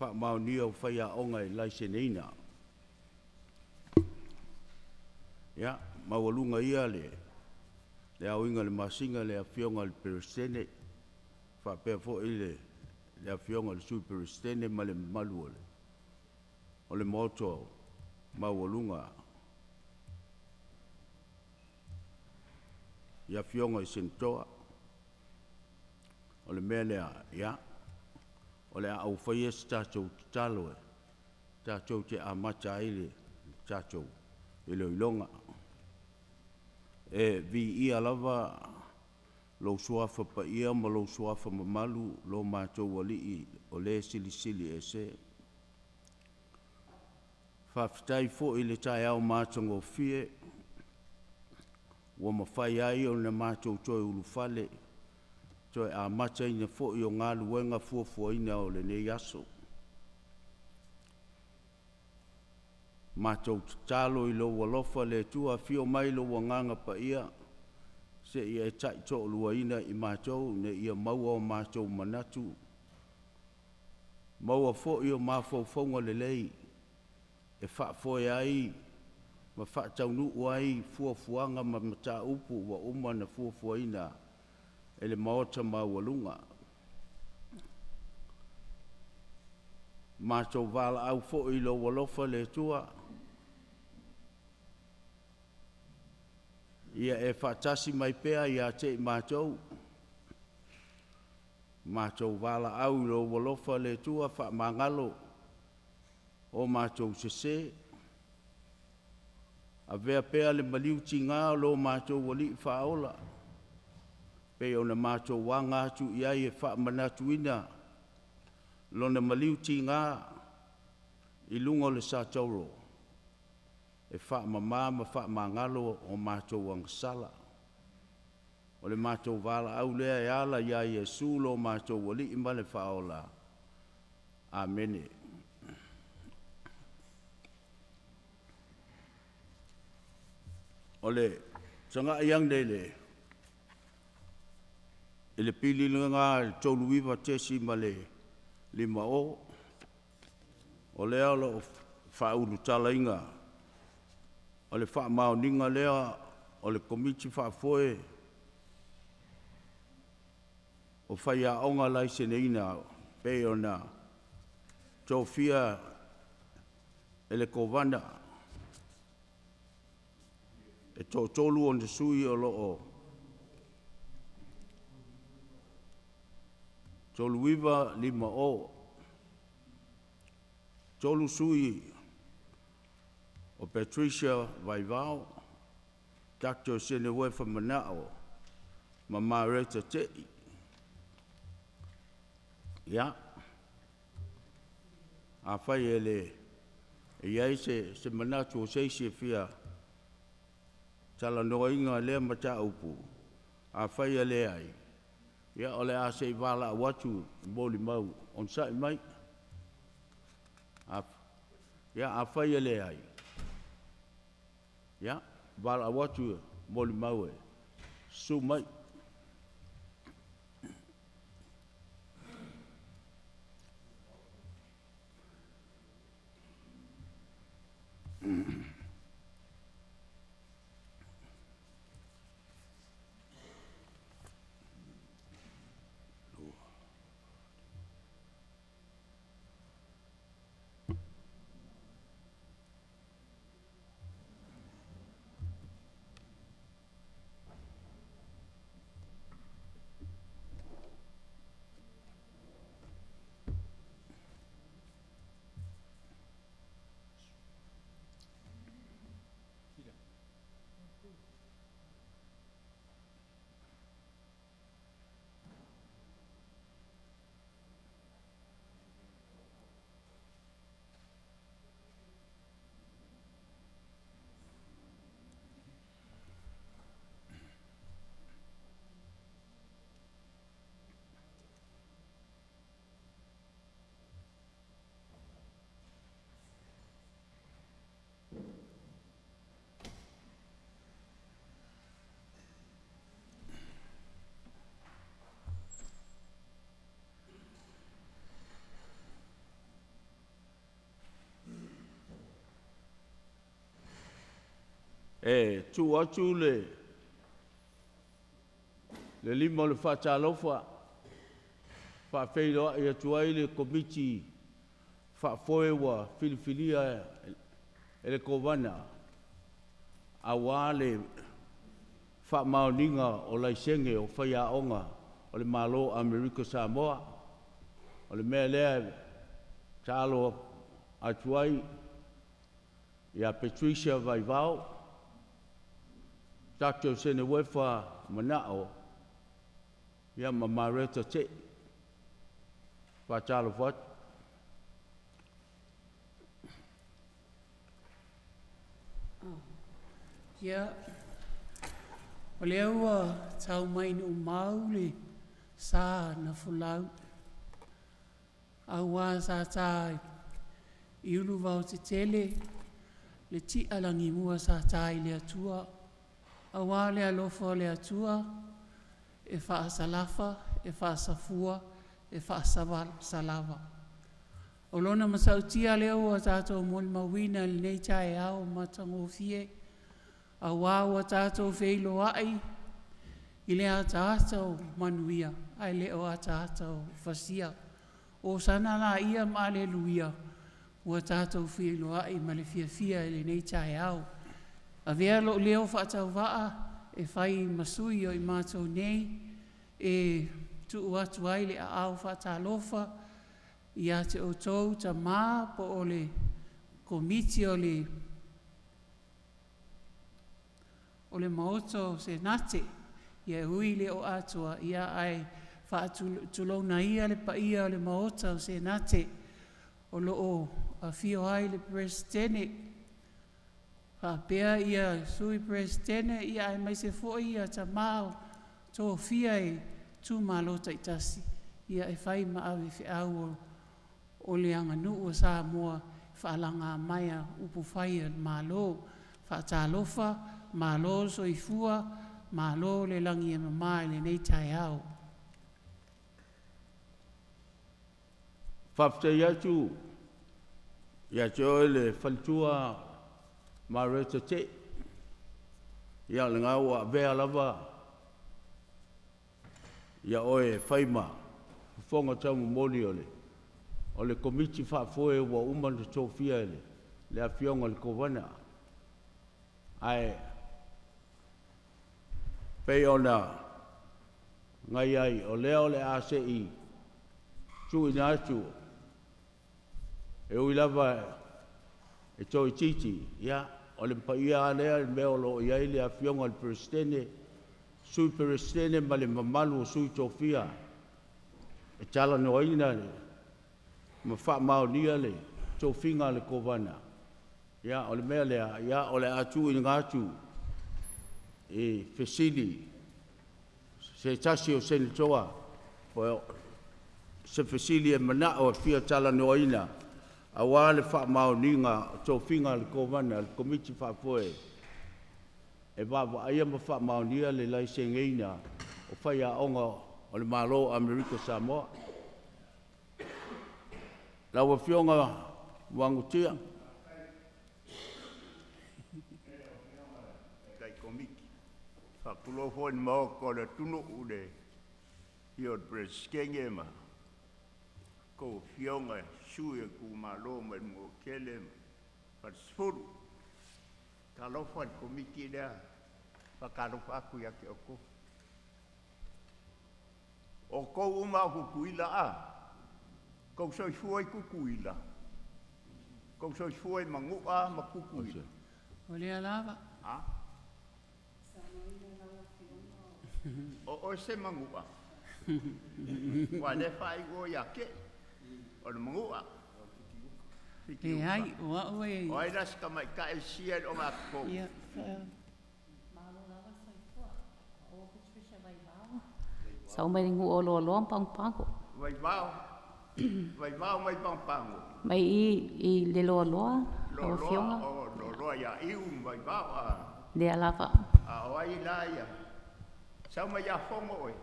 Faamaonia o Faiaoga e Laiseneina. Ia, maualuga ia le aoina o le masina i le Afioga i le Peresetene faapea foi le Afioga i le Sui Peresetene ma le mamalu o le Maota maualuga i Afioga i Senatoa. O le mea lea, ia, o le a ou faia se tatou tatalo tatou te amata ai le tatou iloiloga. E viia lava lou Suafa Paia ma lou Suafa mamalu, lo matou Alii o le Silisili Ese. Faafetai foi i le taeao matagofie ua mafai ai ona matou toe ulufale e toe amataina foi o galuega fuafuaina o lenei aso. Matou tatalo i lou alofa le Atua, afio mai lou Agaga Paia se i e taitoaluaina i matou ina ia maua o matou manatu, maua foi o mafaufauga lelei e faafoe ai ma faataunuu ai fuafuaga ma mataupu ua uma ona fuafuaina e le Maota maualuga. Matou valaau foi i lou alofa le Atua ia e faatasi mai pea ia te i matou. Matou valaau i lou alofa le Atua faamagalo o matou sese, avea pea le maliu tiga o lo matou Alii Faaola pei ona matou aga atu i ai e faamanatuina Lona maliu tiga i luga o le satauro e faamama ma faamagalo a matou agasala. O le matou valaau lea e ala ia Iesu lo matou Alii ma le Faaola. Amene. O le tagai ane i le pili lena e 39.50, o lea o lo o faaulutalaina o le faamaoniga lea o le Komiti Faafoe o Faiaoga Laiseneina e pei ona tofia e le Kovana. E toatolu ona sui o lo o 3950, 3 sui o Patricia Vaivao, Dr Seunauefa Manao ma Mareta Tei. Ia, afai e i ai se manatu o se isi e fia talanoaina lea mataupu, afai e leai, ia o le a se i valaau atu i molimau. Onosai mai. Ia, afai e leai, ia, valaau atu i molimau e susu mai. E tuu atu le lima o le faatalofa faafeiloai atu ai le Komiti Faafoe ua filifilia e le Kovana aua le faamaoniga o laisene o faiaoga o le Malo o Amerika Samoa. O le mea lea e tatalo atu ai ia Patricia Vaivao, Dr. Senoefa Manao, ia ma Mareta Tei. Faatalofa atu. Ia, o lea ua tau mai i nuumau le sa na folau, aua sa ta i uluvao tetele le tia lagimua sa ta i le Atua, aua le alofa o le Atua e faasalafa, e faasafua, e faasalava. O lona matautia lea ua tatou molimauina i lenei taeao matagofie, aua ua tatou feiloai i le ataata o manuia ae le o ataata o fasia. Hosana laia ma Aleluia ua tatou feiloai ma le fiafia i lenei taeao. Avea lou leo faatauvaa e fai ma sui o i matou nei e tuu atu ai le aao faatalofa ia te outou tama po o le Komiti o le Maota o Senate. E ui e le o atoa, ae faatulouna ia le paia o le Maota o Senate o lo o afio ai le Peresetene faapea Sui Peresetene, aemaise foi tama tofia i itumalo taitasi e fai ma avefeau o le aganuu a Samoa i faalagamaea a upufai a Malo. Faatalofa, malo le soifua, malo le lagi e mama i lenei taeao. Faafetai atu ia te oe le faletua Mareta Tei, ia o lena ua avea lava oe e fai ma fofoga taumomoli o le Komiti Faafoe ua uma ona tofia e le Afioga i le Kovana. Ae pei ona i ai, o lea o le a se i tuuina atu, e ui lava e toaitiiti, ia o le paia lava lea i le mea o lo o i ai le Afioga i le Peresetene, Sui Peresetene ma le mamalu o sui tofia e talanoaina ma faamaonia le tofiga a le Kovana. Ia, o le mea lea, o le a tuuina atu i fesili se tasi o Senatoa se fesili e manao e fia talanoaina aua le faamaoniga o tofiga a le Kovana a le Komiti Faafoe e vaavaaia ma faamaonia le laiseneina o faiaoga o le Malo o Amerika Samoa. Lau Afioga Muagututia. Faatulou foi i le Maota o le atunuu i le afio o le Peresetene ma a outou Afioga i sui o itumalo mai le Manuatele ma le Falesefulu. Talofa i le Komiti lea, e faatalofa atu ia te outou. O outou uma lava o Tutuila a? Tou soifua i Tutuila? Tou soifua i Manua ma Tutuila? O lea lava. A? O oe e te Manua? Aua o lea e faaiu oe ia Kei o le Manua. Leai, o au e... O ai la si tamaitai e i le ogatotonu? Ia, Malo lava le soifua. O au o Patricia Vaivao, sau mai le nuu o Loaloa ma Pagopago. Vaivao, Vaivao mai Pagopago. Mai i le Loaloa, lau Afioga. Loaloa, o Loaloa ia Iu ma Vaivao a. Lea lava. A o ai la ia? Sau mai Afogo oe.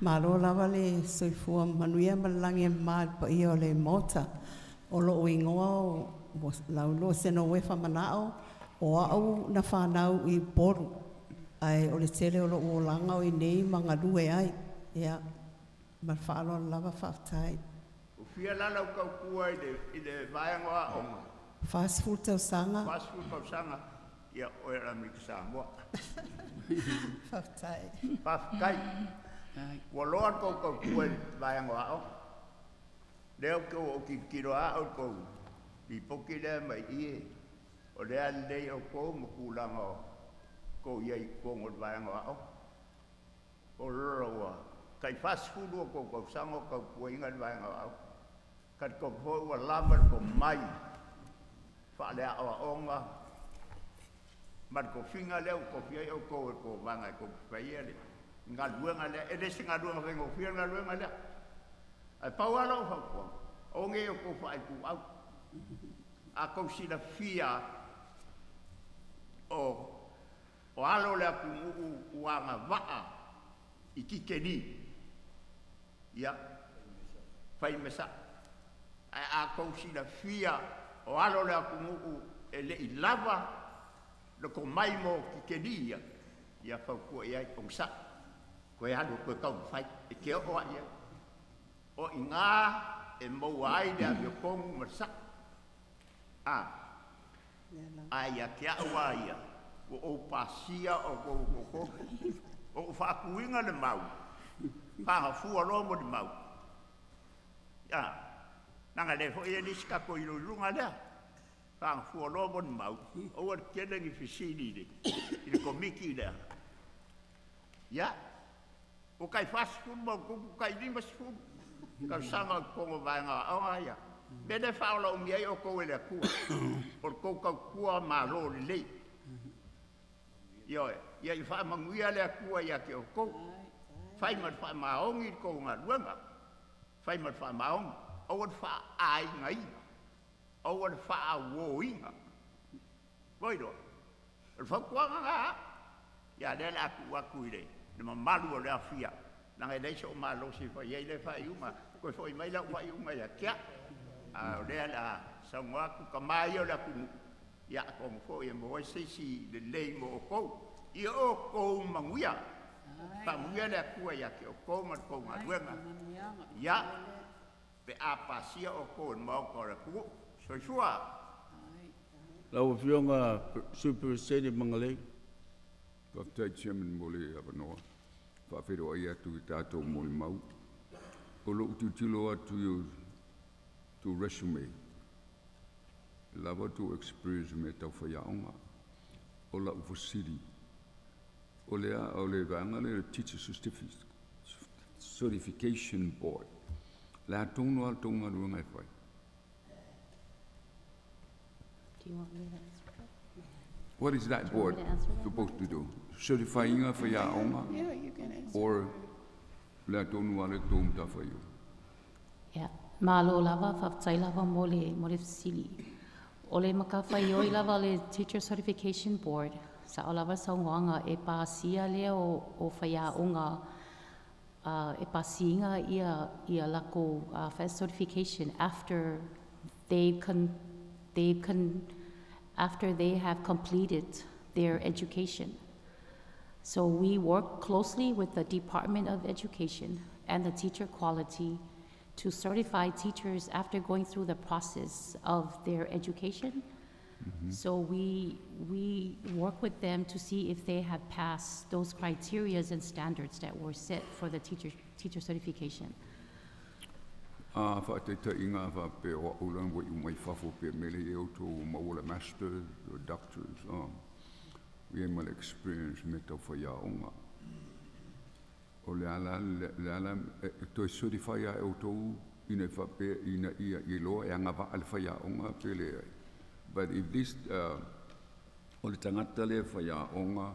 Malo lava le soifua manuia ma le lagi e mama i le paia o le Maota. O lou igoa o Laulua Senoefa Manao, O a'u na fanau i Upolu, ae o le tele o lo'u olaga o i inei ma galue ai. Ia, ma le faaaloalo lava, faafetai. O fia la lau tautua i le vaega o aoga? 40 tausaga. 40 tausaga, ia oe o le Amerika Samoa. Faafetai. Faafetai. Ua loa le tou tautua i le vaega o aoga. Lea ou te ou tilotilo a au i tou lipoti lea mai i o lea lelei outou ma tulaga o tou i ai i totonu o le vaega o aoga. O lola ua tai 40 o tou tausaga o tautuaina le vaega o aoga. Talitonu foi ua lava le tomai faaleaoaoga ma le tofiga lea ua tofia ai outou e tovaga e tou te faia le galuega lea. E le se galuega faigofie le galuega lea. Ae pau lava lau fautuaga, o nei outou faaituau. A tou silafia o alo o le atunuu ua agavaa i tikeri, ia fai ma saʻo. Ae a tou silafia o alo o le atunuu e leʻi lava le tomai mo tikeri ia, ia fautua i ai, ogasaʻi, toe alu e toe taumafai e te oo lava i ai. O i ina e maua ai le amiotonu ma le saʻo. A ae ia te au a ia, ua ou pasia o tou totonu. O ou faatuina le mau, fagafua loa molimau. A, leaga lea foi e nisi tatou iloiloga lea. Fagafua loa molimau, aua le tele ni fesili i le komiti lea. Ia, ua tai 40 ma ona tupu, tai 50 tausaga o totonu o vaega o aoga ia. Mea lea faaola umi ai outou e le Atua. O le tou tautua malo lelei. Ioe, ia i faamanuia le Atua ia te outou. Fai ma le faamaoni le tou galuega. Fai ma le faamaoni. Aua le faaaigaina. Aua le faauōina. Voi loa. O le fautuaga na. Ia lea le a tuu atu i le mamalu o le afia. Leaga e leai so o malosi e fai ai le faaiuga. Toe foi mai lau faaiuga ia te au. A o lea le a saunoa atu tama ia o le atunuu. Ia atonu foi e maua ai se isi lelei mo outou. Ia outou manuia. Faamanuia le Atua ia te outou ma le tou galuega. Ia, pe a pasia outou e le Maota o le atunuu. Soifua. Lau Afioga Sui Peresetene Magalei. Faafetai, Chairman, mo le avanoa. Faafeiloai atu i tatou molimau. O lou tilotilo atu i o tou resume, lava tou experience me tau faiaoga. O lau fesili, o le a o le vaega lea Teacher Certification Board. Le a tonu a le tou galuega e fai? Do you want me to answer that? What is that Do you want board me to answer that? supposed to do? Certifying faiaoga Yeah, you can answer. or le a tonu a le tou matafaioi? Ia, malo lava, faafetai lava mo le fesili. O le matafaioi lava le Teacher Certification Board, sa o lava saunoaga e pasia lea o faiaoga e pasiga ia lakou certification after they have completed their education. So we work closely with the Department of Education and the teacher quality to certify teachers after going through the process of their education. So we work with them to see if they have passed those criterias and standards that were set for the teacher certification. A faataitaiga faapea o a'u lana ua iu mai fafo pe mele e outou maua le masters or doctors ia ma le experience me tau faiaoga. O le ala le ala e toe certify a e outou ina faapea ina ia iloa e agava'a le faiaoga pe leai. But if this o le tagata lea faiaoga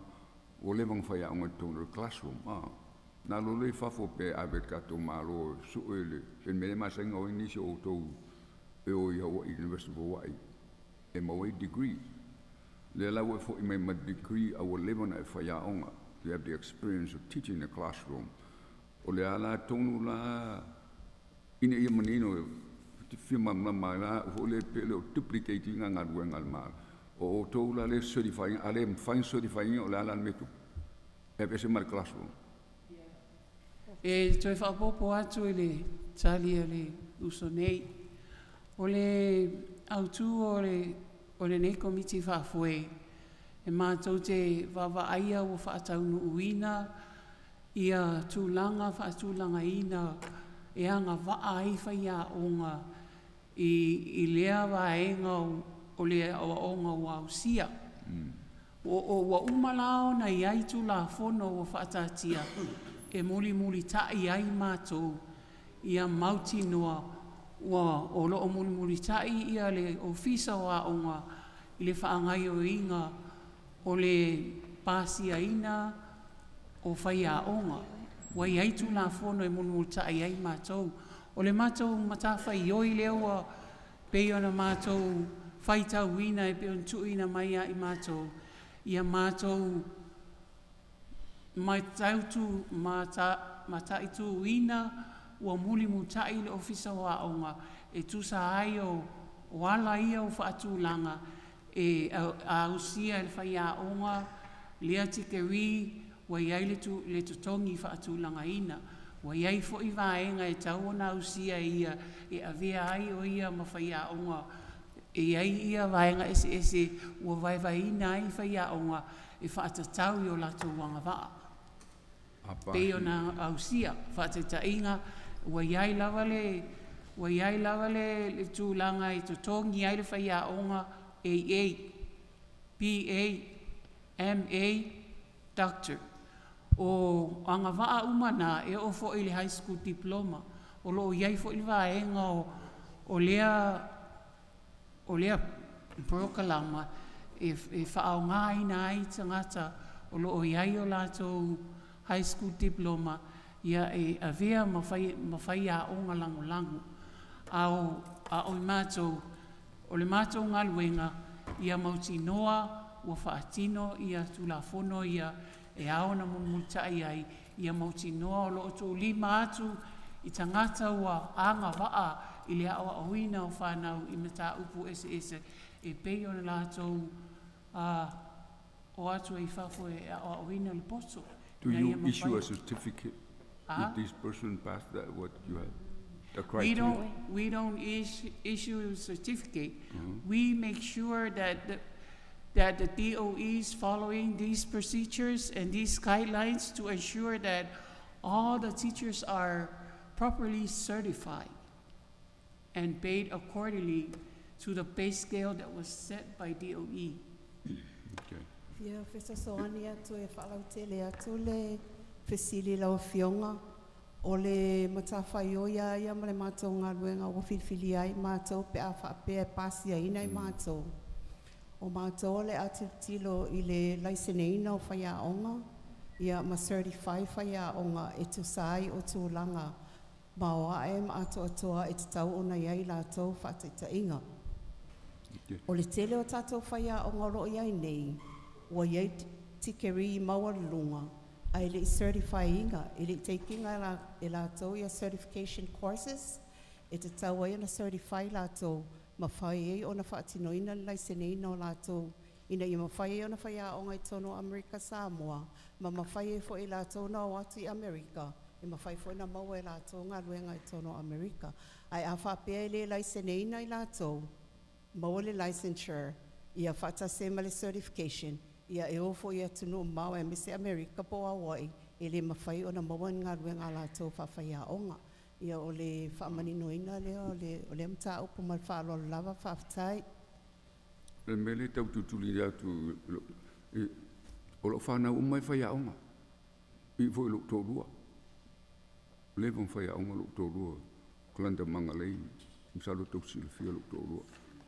ua leva ona faiaoga i totonu o le classroom na lo le fafo pe ave le tatou Malo sue le mea le masaiga o ai nisi o outou e o i Hawaii, University of Hawaii, e maua ai degree. Lea la ua fo'i mai ma degree a ua leva ona e faiaoga. You have the experience of teaching in the classroom. O le ala tonu la ina ia manino te fia malamalama ai la foi le pe le o duplicate ina galuega a le Malo. O outou la le certifying, a le mafai ona certify ina o le a la le mea e tupu? E aveese ma le classroom. E toe faaopoopo atu i le tali a le uso nei. O le autū o lenei Komiti Faafoe, e matou te vaavaaia ua faataunuuina ia tulaga faatulagaina e agavaa ai faiaoga i lea vaega o le aoaoga ua ausia. Ua uma la ona i ai Tulafono ua faataatia e mulimulita'i ai matou ia mautinoa ua o lo o mulimulita'i le Ofisa o Aoga i le faagaoioiga o le pasiaina o faiaoga. Ua i ai Tulafono e mulimulita'i ai matou. O le matou matafaioi lea ua pei ona matou faitauina e pei ona tuuina mai ia i matou, ia matou mataituina ua mulimulita'i le Ofisa o Aoga e tusa ai o ala ia ua faatulaga e ausia e le faiaoga lea tikeri ua i ai le totogi faatulagaina. Ua i ai foi vaega e tatau ona ausia e ia e avea ai o ia ma faiaoga. E i ai ia vaega eseese ua vaevaeina ai faiaoga e faatatau i o latou agavaa. Pei ona ausia, faataitaiga, ua i ai lava le tulaga e totogi ai le faiaoga AA, BA, MA, Doctor. O agavaa uma na e oo foi i le High School Diploma. O lo o i ai foi le vaega o lea polokalama e faaaogaina ai tagata o lo o i ai o latou High School Diploma e avea ma faiaoga lagolago. A o matou, o le matou galuega, ia mautinoa ua faatino ia Tulafono ia e ao ona mulimulita'i ai, ia mautinoa o lo o tuulima atu i tagata ua agavaa i le aoaoina o fanau i mataupu eseese e pei ona latou o atu ai i fafo e aoaoina le poto. Do you issue a certificate if this person passed that, what you have? The criteria? We don't issue a certificate. We make sure that the DOE is following these procedures and these guidelines to ensure that all the teachers are properly certified and paid accordingly to the pay scale that was set by DOE. Okay. Fia fesoasoani atu e faalautele atu le fesili lau afioga o le matafaioi a ia ma le matou galuega ua filifilia ai matou pe a faapea e pasiaina i matou. O matou o le a tilotilo i le laiseneina o faiaoga ia ma certify faiaoga e tusa ai o tulaga ma o ae ma atoatoa e tatau ona i ai latou faataitaiga. O le tele o tatou faiaoga o lo o i ai nei, ua i ai tikeri maualuluga, ae le i certify ina, e le i take ina e latou ia certification courses, e tatau ai ona certify latou, mafai ai ona faatinoina le laiseneina o latou, ina ia mafai ai ona faiaoga i totonu o Amerika Samoa, ma mafai ai foi latou na o atu i Amerika, e mafai foi na maua e latou galuega i totonu o Amerika. Ae a faapea e le laiseneina i latou, maua le licensure, ia faatasi ai ma le certification, ia e o foi i atunuu mamao aemaise Amerika po o Hawaii, e le mafai ona maua ni galuega a latou faafaiaoga. Ia o le faamaninoina lea o lea mataupu ma le faaaloalo lava, faafetai. Le mea lea e tau tulituli atu, o lou fanau uma e faiaoga, i foi lou toalua. Leva ona faiaoga lou toalua, Kalanda Magalei, masalo tou te silafia lou toalua.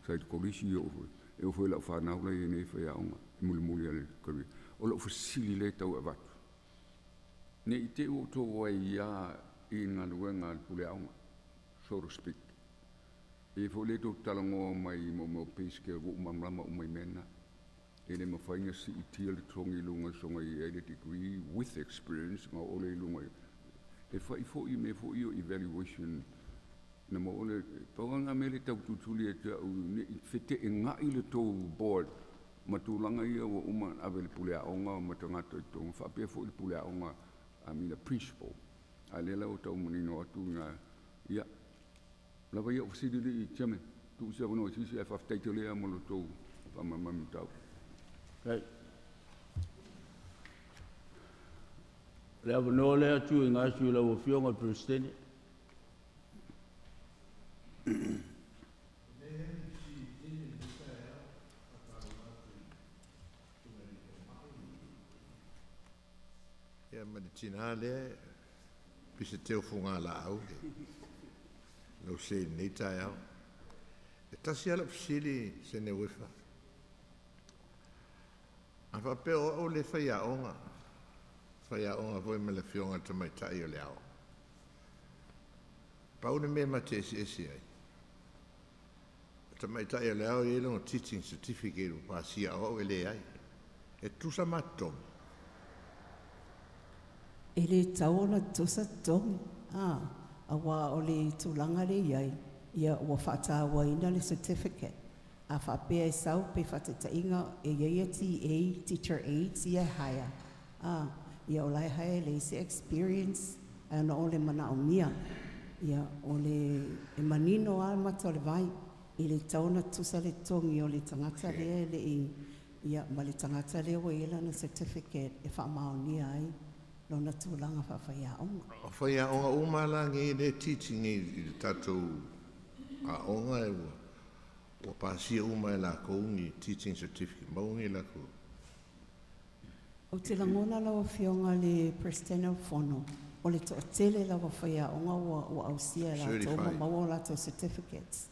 Sa i le kolisi e oo foi, e oo foi i lau fanau la e i ai nei e faiaoga, e mulimuli ane i le career. O lau fesili lea e tau avatu, ne i te i ua outou aiā i galuega a le pule aoga, so to speak. E foi lea tou te talanoa mai i mo mea o pay scale, ua ou malamalama uma i mea na. E le mafai ona siitia le totogi i luga soona i ai le degree with experience ma oo lea i luga. E fai foi mea foi o evaluation na maua le pau lava lena mea lea e tau tulituli ia te au ne i feteenai le tou board. Ma tulaga ia ua uma ona ave i le puleaoga ma tagata i totonu faapea foi le puleaoga, I mean the principal. A lea la ua tau manino atu ina ia lava ia o fesili alii Chairman, tuu se avanoa i se isi ae faafetai tele lava mo le tou faamalamalamaina o mataupu. Okay. Le avanoa lea tuuina atu i lau Afioga i le Peresetene. Ia ma le tinā lea pei se teu o fugalaau lau sei i lenei taeao. E tasi lava lau fesili Sene Uefa. A faapea o au le faiaoga, faiaoga foi ma le afioga i le tamaitai o le ao. Pau le mea ma te eseese ai, o tamaitai o le ao e i ai lona teaching certificate ua pasia, o au e leai. E tutusa ma totogi? E le tau ona tutusa totogi, auā o le tulaga lea e i ai, ia ua faatauaina le certificate. A faapea e sau pe faataitaiga e i ai TA, teacher aides ia e hire, ia o la e hire e leai se experience, ae ona o le manaomia. Ia o le e manino lava mata o le vai, e le tatau ona tutusa le totogi o le tagata lea e le i, ia, ma le tagata lea ua i ai lana certificate e faamaonia ai lona tulaga faafaiaoga. O faiaoga uma la nei le teaching i le tatou aoga e ua pasia uma e lakou ni teaching certificate, maua nei lakou. Ou te lagona lau Afioga le Peresetene o le Fono, o le toatele lava o faiaoga ua ausia e latou ma maua o latou certificates.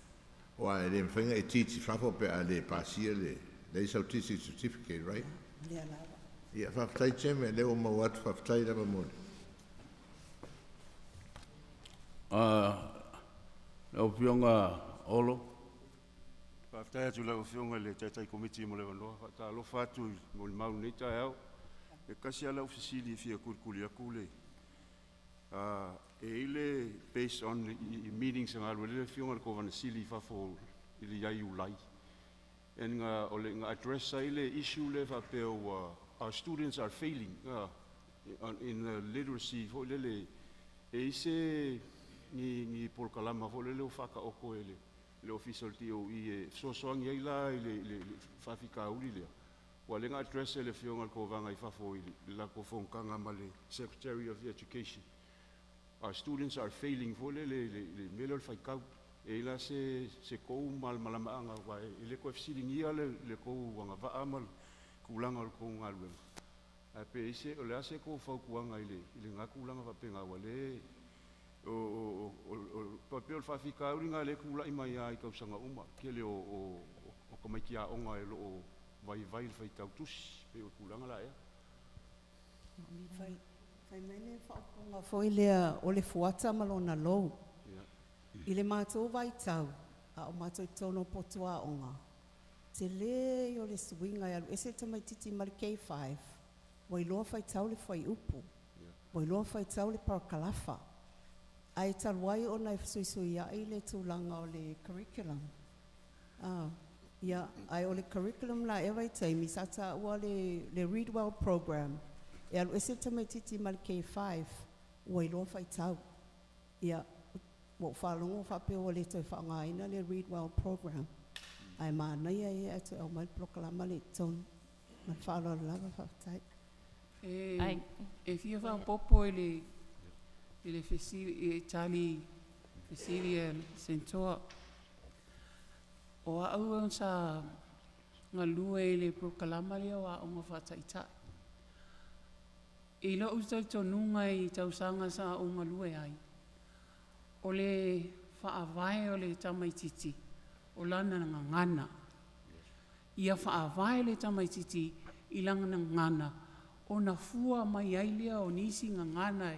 Ua e le mafai ona e teach i fafo pe a le pasia le leai sau teaching certificate, right? Lea lava. Ia, faafetai Chairman, lea ua maua atu, faafetai lava mo le. Lau Afioga Olo. Faafetai atu i lau Afioga i le Taitai Komiti mo le avanoa. Faatalofa atu i molimau i lenei taeao. E tasi lava lau fesili e fia tulituli atu le e i ai le based on i meetings na alu ai le Afioga i le Kovana Sili i fafo i le ia Iulai and na o le na address ai le issue lea faapea ua our students are failing in the literacy foi lele e i se ni polokalama foi lele ua faataoto e le ofisa o le DOE e fesoasoani ai la i le faafitauli lea ua lea na address e le Afioga i le Kovana i fafo i le latou fonotaga ma le Secretary of Education. Our students are failing foi lele le mea lea o le faitau. E i la se tou malamalamaaga aua e le toe fesiligia le tou agavaa ma le tulaga o le tou galuega. Ae pe i se o le a se tou fautuaga i lena tulaga faapena ua le o pei o le faafitauli lena lea e tulai mai lava i tausaga uma, tele o tamaiti aoga e lo o vaivai le faitau tusi, pei o le tulaga la ea. Fai mai le faaupuga foi lea o le fuata ma lona lou. I le matou vaitau, a o matou i totonu o potu aoga, tele o le suiga e alu ese le tamaitiiti ma le K5, ua iloa faitau le fuaiupu, ua iloa faitau le parakalafa. Ae talu ai ona e fesuisuiai le tulaga o le curriculum. Ia, ae o le curriculum la ea vaitaimi, sa taua le Read Well program, e alu ese le tamaitiiti ma le K5, ua iloa faitau. Ia, ua ou faalogo faapea ua le toe faaaogaina le Read Well program. Ae manaia ia e toe aumai le polokalama lea i totonu. Ma le faaaloalo lava, faafetai. E fia faaopoopo i le fesili i tali fesili a le Senatoa. O au sa galue i le polokalama lea o aoga faataitai. I lou talitonuga i tausaga sa ou galue ai, o le faavae o le tamaitiiti, o lana gagana. Ia faavae le tamaitiiti i lana gagana, ona fua mai ai lea o nisi gagana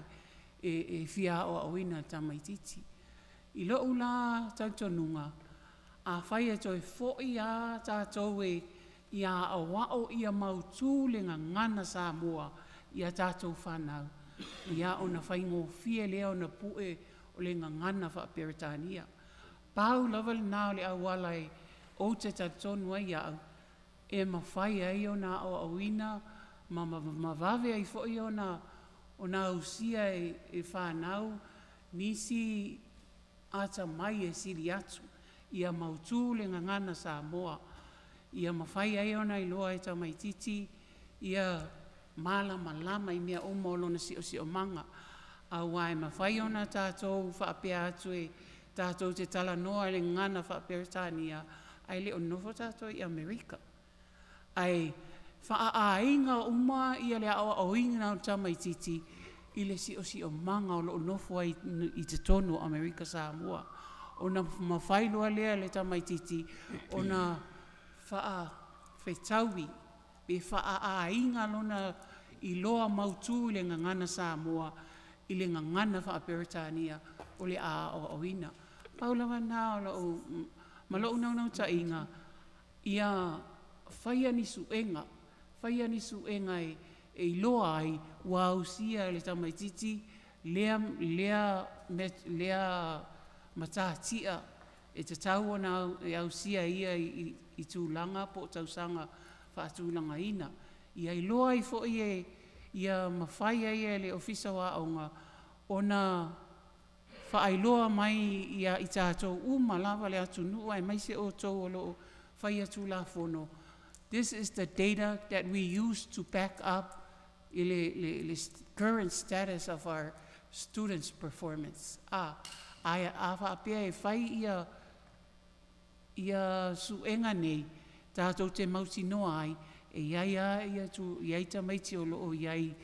e fia aoaoina e le tamaitiiti. I lou la talitonuga, afai e toe foi lava tatou ia aoao ia mautu le gagana Samoa i a tatou fanau, ia ona faigofie lea ona pue o le gagana faa-Peretania. Pau lava lena o le auala ou te talitonu ai au, e mafai ai ona aoaoina ma, ma, ma vave ai foi ona, ona ausia e, e whānau nisi atamai e sili atu. Ia mautū le gagana Samoa. Ia mafai ai ona iloa e tamaititi ia malamalama i mea uma o lona siosiomaga. Auā e mafai ona tatou faapea atu e tatou te talanoa i le gagana faa-Peretania ae le o nofo tatou i Amerika. Ae faaaiga uma ia le aoaoina o tamaititi i le siosiomaga o loo nofo ai i totonu o Amerika Samoa. Ona mafai loa lea le tamaititi ona faafetaui pe faaaiga lona iloa mautū i le gagana Samoa i le gagana faa-Peretania o le a aoaoina. Pau lava na o lou ma lou naunautaiga ia faia ni suega, faia ni suega e, e iloa ai ua ausia e le tamaititi lea, lea, lea matatia e tatau ona e ausia ia i, i, i tulaga po o tausaga faatulagaina. Ia iloa ai foi e ia mafai ai e le Ofisa o Aoga ona faailoa mai ia i tatou uma lava le atunuu aemaise outou o loo faia Tulafono. This is the data that we use to back up i le, le, le current status of our students' performance. A, a, a faapea e fai ia ia suega nei, tatou te mautinoa ai, e iai a ia tu, iai tamaiti o loo iai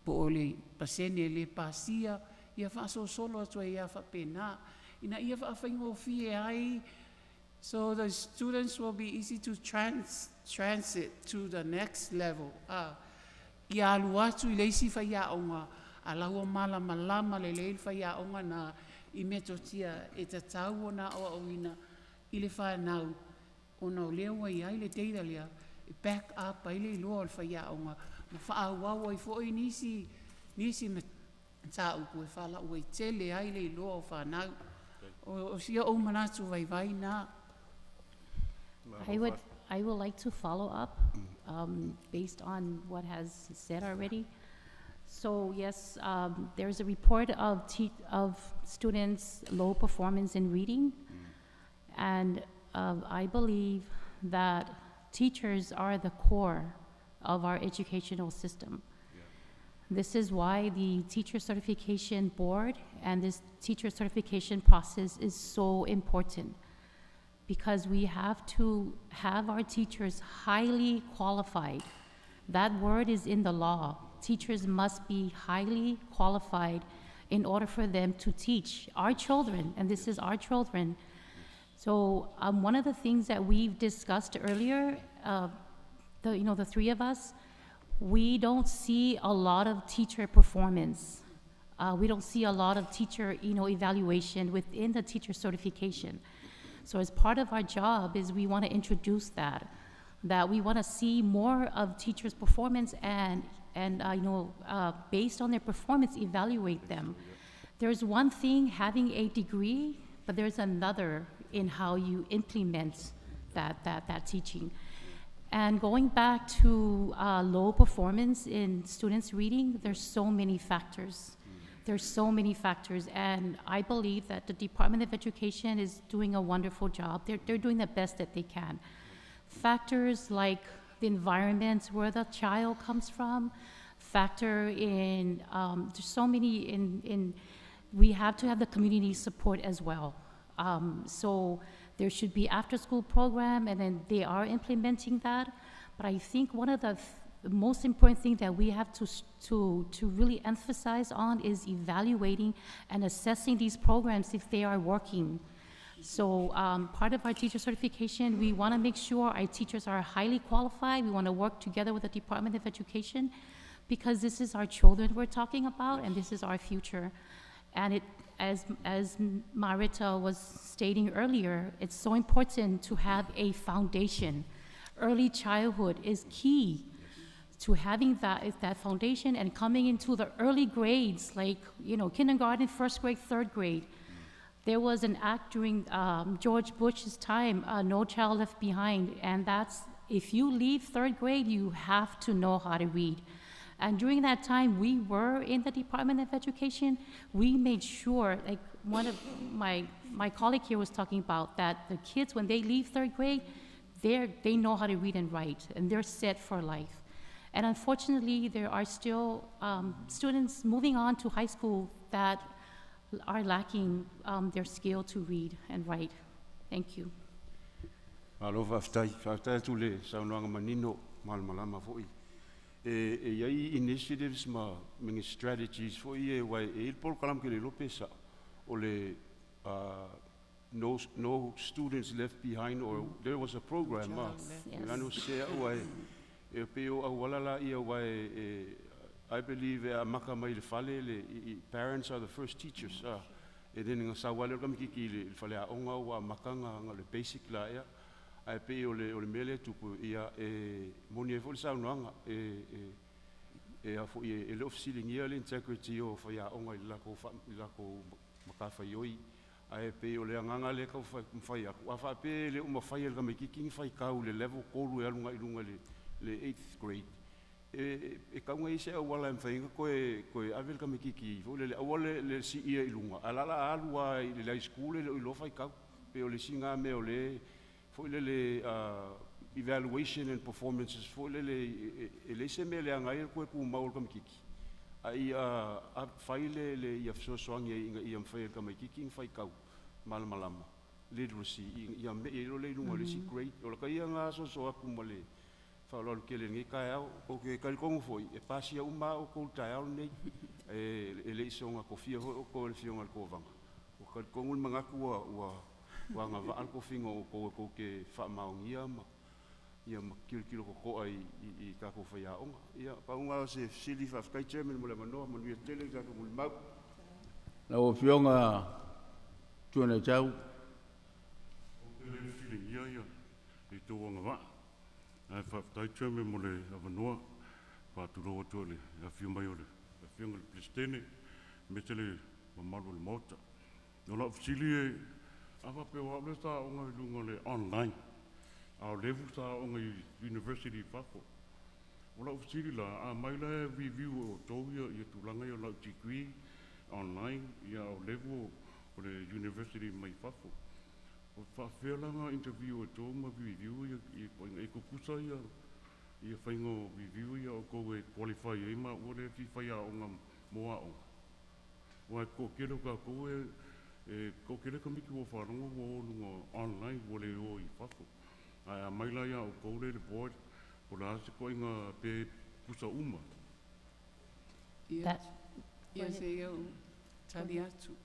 po o le pasene le pasia, ia faasolosolo atu ai a faapena. Ina ia faafaigofie ai, so the students will be easy to trans, transit to the next level. Ah, ia alu atu i le isi faiaoga, a la ua malamalama lelei le faiaoga na i metotia e tatau ona aoaoina i le whanau ona o lea ua iai le data lea e back up ai le iloa o le faiaoga ma faaauau ai foi nisi nisi mataupu e faalauaitele ai le iloa o whanau. O, o sia ou manatu vaivai na. I would, I would like to follow up based on what has said already. So yes, there's a report of, te- of students' low performance in reading. And I believe that teachers are the core of our educational system. This is why the teacher certification board and this teacher certification process is so important, because we have to have our teachers highly qualified. That word is in the law. Teachers must be highly qualified in order for them to teach our children, and this is our children. So one of the things that we've discussed earlier, the, you know, the three of us, we don't see a lot of teacher performance. We don't see a lot of teacher, you know, evaluation within the teacher certification. So as part of our job is we want to introduce that, that we want to see more of teachers' performance and, and you know, based on their performance, evaluate them. There's one thing having a degree, but there's another in how you implement that, that, that teaching. And going back to low performance in students' reading, there's so many factors. There's so many factors, and I believe that the Department of Education is doing a wonderful job. They're, they're doing the best that they can. Factors like the environment where the child comes from, factor in, there's so many in, in, we have to have the community support as well. So there should be after-school program, and then they are implementing that. But I think one of the most important thing that we have to, to, to really emphasize on is evaluating and assessing these programs if they are working. So part of our teacher certification, we want to make sure our teachers are highly qualified. We want to work together with the Department of Education because this is our children we're talking about, and this is our future. And it, as, as Marita was stating earlier, it's so important to have a foundation. Early childhood is key to having that, that foundation and coming into the early grades, like, you know, kindergarten, first grade, third grade. There was an act during George Bush's time, No Child Left Behind, and that's If you leave third grade, you have to know how to read. And during that time, we were in the Department of Education. We made sure, like one of my colleague here was talking about, that the kids, when they leave third grade, they know how to read and write, and they're set for life. And unfortunately, there are still students moving on to high school that are lacking their skill to read and write. Thank you. Malo faafetai, faafetai atu le saunoaga manino malamalama foʻi. E iai initiatives ma ni strategies foʻi e uae e i le polokalame ke le iloa pe saʻo o le no students left behind, or there was a program Yes. Ano se a'u ai e pe o auala la ia uae e I believe e amaka mai le fale le parents are the first teachers e le nga sauale o le kamakiki i le fale aoga ua amaka ga le basic la ea ae pei o le mea lea tupu ia e moni ai foʻi le saunoaga e a foʻi e le o fesiligia le integrity o faiaoga i le lakou i lakou matafaioi ae pei o le agaga lea tau mafai atu a faapea e le o mafai e le tamaititi ni faitau le level 3 e alu agai i luga le 8th grade e tauga i se auala e mafai ai ona toe ave le tamaititi foi lele aua le siia i luga ae la alu lava i le high school e le o iloa faitau pei o le isi na mea o le foi lele evaluation and performances foi lele e leai se mea leaga ai le toe tumau o le tamaititi a ia fai le ia fesoasoani ai ina ia mafai e le tamaititi ona faitau malamalama literacy ia me'i ai loa lea i luga o le isi grade o lata ia na asoaso atu ma le faaaloalo tele i lenei taeao. Ou te talitonu foi e pasia uma lava outou i le taeao lenei e le i soona tofia foi outou e le afioga i le Kovana. Ua talitonu le manatu ua agavaa le tofiga o outou e tou te faamaonia ma ia ma tilotilo totoa i tatou faiaoga. Ia pauga o se fesili. Faafetai, Chairman, mo le avanoa. Manuia tele le tatou molimau. Lau Afioga Tuanetau. Ou te le fesiligia ia i tou agavaa. Ae faafetai, Chairman, mo le avanoa. Faatulou atu i le afio mai o le afioga i le Peresetene, aemaise le mamalu o le Maota. O lau fesili e, a faapea o au lea sa aoga i luga o le online, a o levu sa aoga i university i fafo. O lau fesili la, a mai la e review e outou ia tulaga ia o lau degree online, ia o levu o le university mai fafo. O faafefea la ona interview e outou ma review ia e tutusa ia faiga o review ia outou e qualify ai ma ua le fia fai aoga mo aoga. Ua e toatele o tatou e toatele tamaiti ua faalogo ua o luga online ua le o i fafo. Ae a mai la ia outou le board po o le a se toaiga pe tutusa uma. Ia, ia se iau tali atu.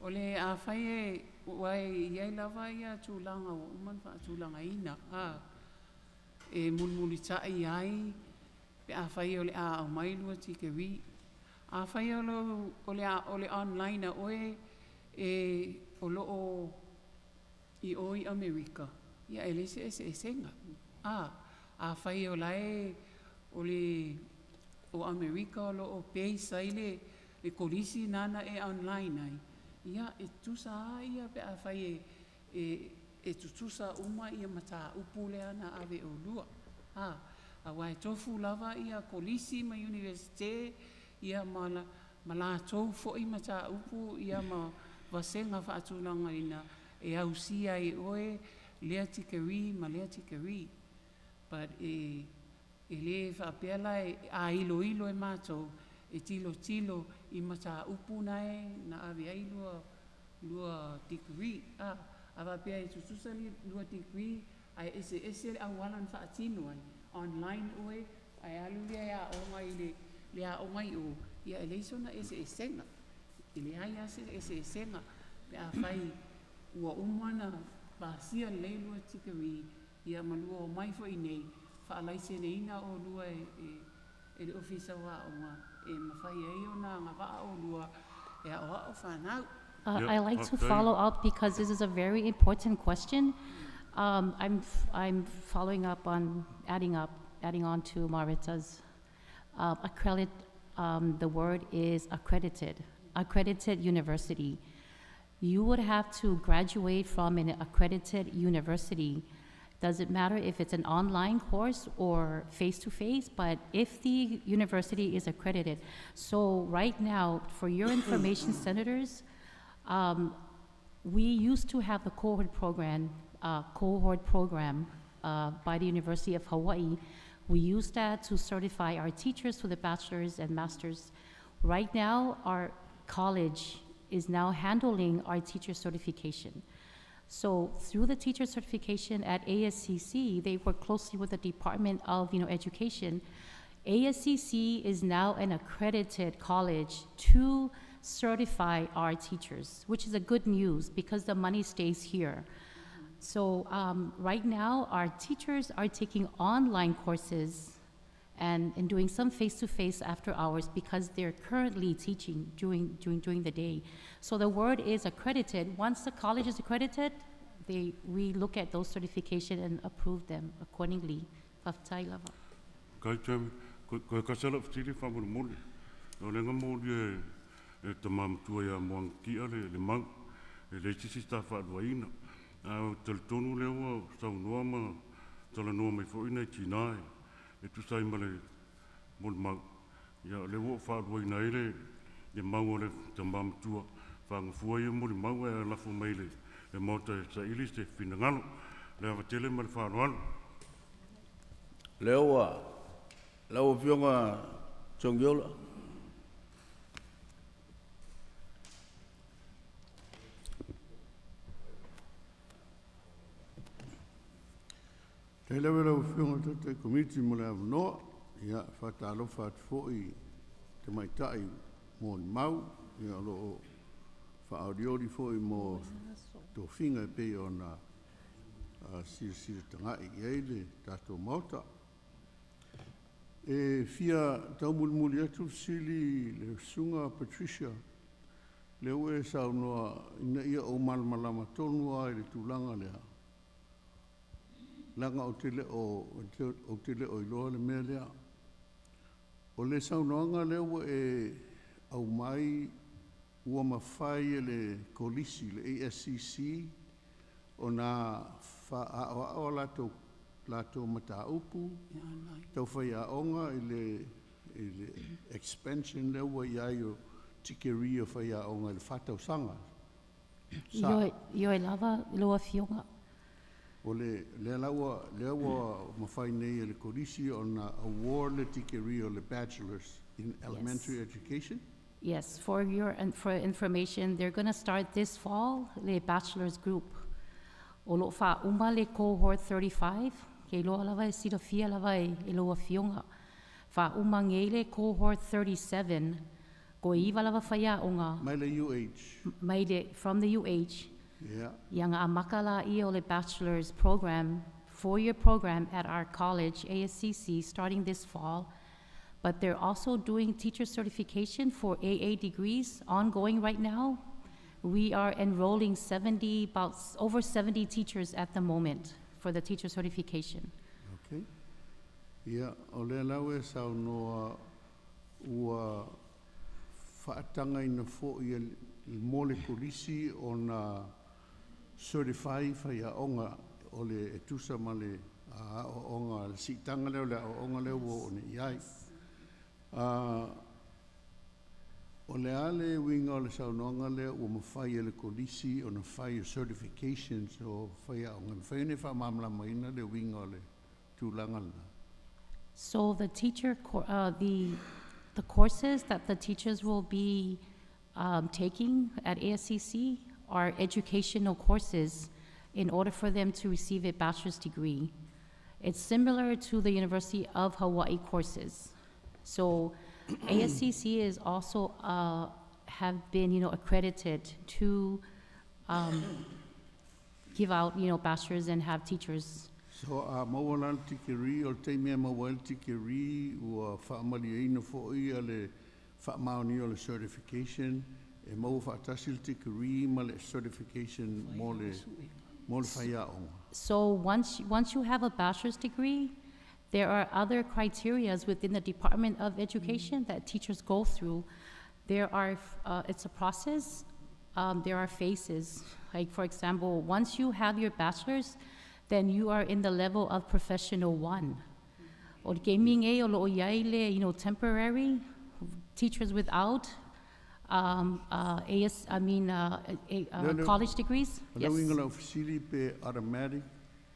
O le afai e ua e iai lava ia tulaga ua uma ona faatulagaina a e mulimulitai ai pe afai o le a aumai lua tikeri. Afai o lo o le online a oe e o loo i o i Amerika, ia e leai se eseesega. A afai o lae o le o Amerika o loo base ai le kolisi nana e online ai, ia e tutusa a ia pe afai e tutusa uma ia mataupu lea na ave olua. A auā e tofu lava ia kolisi ma Iunivesite ia ma latou foʻi mataupu ia ma vasega faatulagaina e ausia ai oe lea tikeri ma lea tikeri. But e lē faapea la e ailoilo e matou e tilotilo i mataupu nae na ave ai lua degree a faapea e tutusa lua degree ae eseese le auala na faatino ai online oe ae alu lea e aoga i le aoga i o ia e leai sona eseesega e leai a se eseesega pe afai ua uma ona pasia lelei lua tikeri ia ma lua omai foi nei faalaiseneina olua e le Ofisa o Aoga e mafai ai ona agavaa olua e aoao fanau. I like to follow up because this is a very important question. I'm following up on adding on to Marita's accredit. The word is accredited. Accredited university. You would have to graduate from an accredited university Doesn't matter if it's an online course or face-to-face, but if the university is accredited. So right now, for your information, senators, we used to have the cohort program, by the University of Hawaii. We used that to certify our teachers for the bachelor's and master's. Right now, our college is now handling our teacher certification. So through the teacher certification at ASCC, they work closely with the Department of Education. ASCC is now an accredited college to certify our teachers, which is a good news because the money stays here. So right now, our teachers are taking online courses and doing some face-to-face after hours because they're currently teaching during the day. So the word is accredited. Once the college is accredited, we look at those certifications and approve them accordingly. Fa'afetai lava. Kai Chairman, koe kasi lau fesili faamolemole. O le mo li e tama matua ia moanga kia le mau, e le sisi sta whaaluaina. A o talitonu lea ua saunoa ma talanoa mai foi nei tinā e tusa ai ma le molimau. Ia le ua whaaluaina ai le mau o le tama matua whaangafua ia molimau e lafo mai le maota e saili se finagalo. Le ava tele ma le faaaloalo. Lea ua lau Afioga Togiola. Te lewe lau Afioga taitai komiti mo le avanoa, ia faatalofa atu foi te maitai molimau, ia o loo faaolioli foi mo tofiga e pei ona silasila tagai i ai le tatou Maota. E fia taumulimuli atu fesili le Susuga Patricia, lea ua e saunoa ina ia ou malamalama tonu lava i le tulaga lea, leaga ou te le o iloa le mea lea. O le saunoaga lea ua e aumai ua mafai e le Kolisi, le ASCC, ona faaoao latou mataupu tau faiaoga i le expansion lea ua i ai o tikeri o faiaoga i le 4 tausaga. Sa. Ioe lava lau Afioga. O le lea la ua lea ua mafai nei e le Kolisi ona award le tikeri o le bachelors in elementary education. Yes, for your and for information, they're going to start this fall the bachelor's group. O lo faauma le cohort 35, ke loa lava e silafia lava e lau Afioga. Faauma nei le cohort 37, ko iva lava faiaoga. Mai le UH. Mai le, from the UH. Ia nga amaka la ia o le bachelor's program, 4-year program at our college, ASCC, starting this fall. But they're also doing teacher certification for AA degrees ongoing right now. We are enrolling 70, about over 70 teachers at the moment for the teacher certification. Okay. Ia, o lea lau e saunoa ua faatagaina foi e mo le kolisi ona certify faiaoga o le e tusa ma le aoaoga le siitaga lea o le aoaoga lea ua oo nei i ai. O le a le uiga o le saunoaga lea ua mafai e le kolisi ona fai o certifications o faiaoga? E mafai ona e faamalamalamaina le uiga o le tulaga lena? So the teacher, the courses that the teachers will be taking at ASCC are educational courses in order for them to receive a bachelor's degree. It's similar to the University of Hawaii courses. So ASCC is also have been accredited to give out bachelors and have teachers. So a maua la le tikeri o le taimi e maua ai le tikeri ua faamalieina foi a le faamaonia o le certification e maua faatasi le tikeri ma le certification mo le faiaoga. So once you have a bachelor's degree, there are other criterias within the Department of Education that teachers go through. It's a process. There are phases. Like, for example, once you have your bachelor's, then you are in the level of professional one. O le keimi nei o loo iai le, temporary teachers without AS, I mean, college degrees. Yes. Le uiga lau fesili pe automatic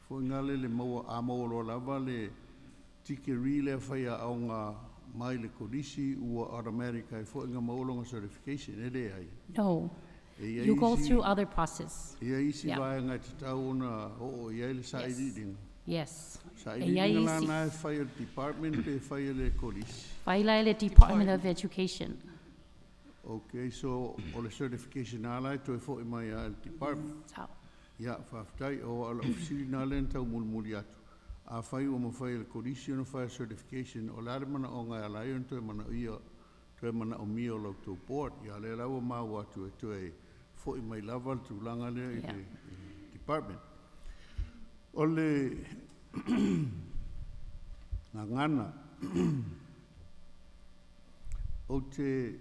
foi ngale le maua a maua loa lava le tikeri lea faiaoga mai le kolisi ua automatic ai foi nga maua loga certification e leai. No. You go through other process. E iai isi vaega e tatau ona oo i ai le sailiiliga. Yes. Sailiiliga la na e fai e le department pe fai e le kolisi? Fai la e le Department of Education. Okay, so o le certification lava la e toe foi mai lava i le department. Sao. Ia, faafetai. O lau fesili lena lea na taumolimoli atu. Afai ua mafai e le Kolisi ona fai certification, o le a le manaoga e ala ai ona toe manaia, toe manaomia o la outou board. Ia, o lea la ua maua atu e toe foi mai lava le tulaga lea i le department. O le gagana, ou te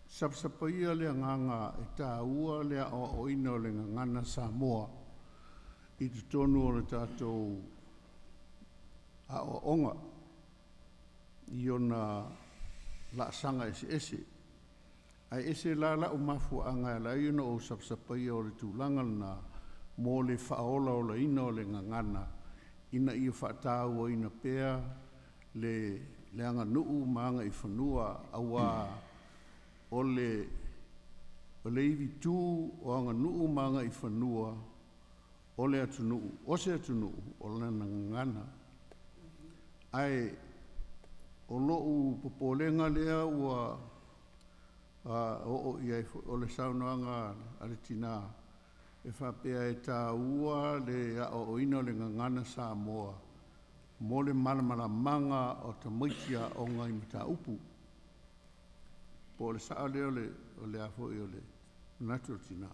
sapasapaia le agaga e tāua le aoaoina o le gagana Samoa i totonu o le tatou aoaoga i ona laasaga eseese. Ae ese la lau mafuaaga e ala ai ona ou sapasapaia o le tulaga lena mo le faaolaolaina o le gagana ina ia faatauaina pea le le aganuu ma agaifanua auā o le o le ivitu o aganuu ma agaifanua o le atunuu o se atunuu o lana gagana. Ae o lou popolega lea ua oo i ai o le saunoaga a le tinā e faapea e tāua le aoaoina o le gagana Samoa mo le malamalamaga o tamaiti aoga i mataupu. Po o le sao lea o le o le a foi o le manatu o le tinā.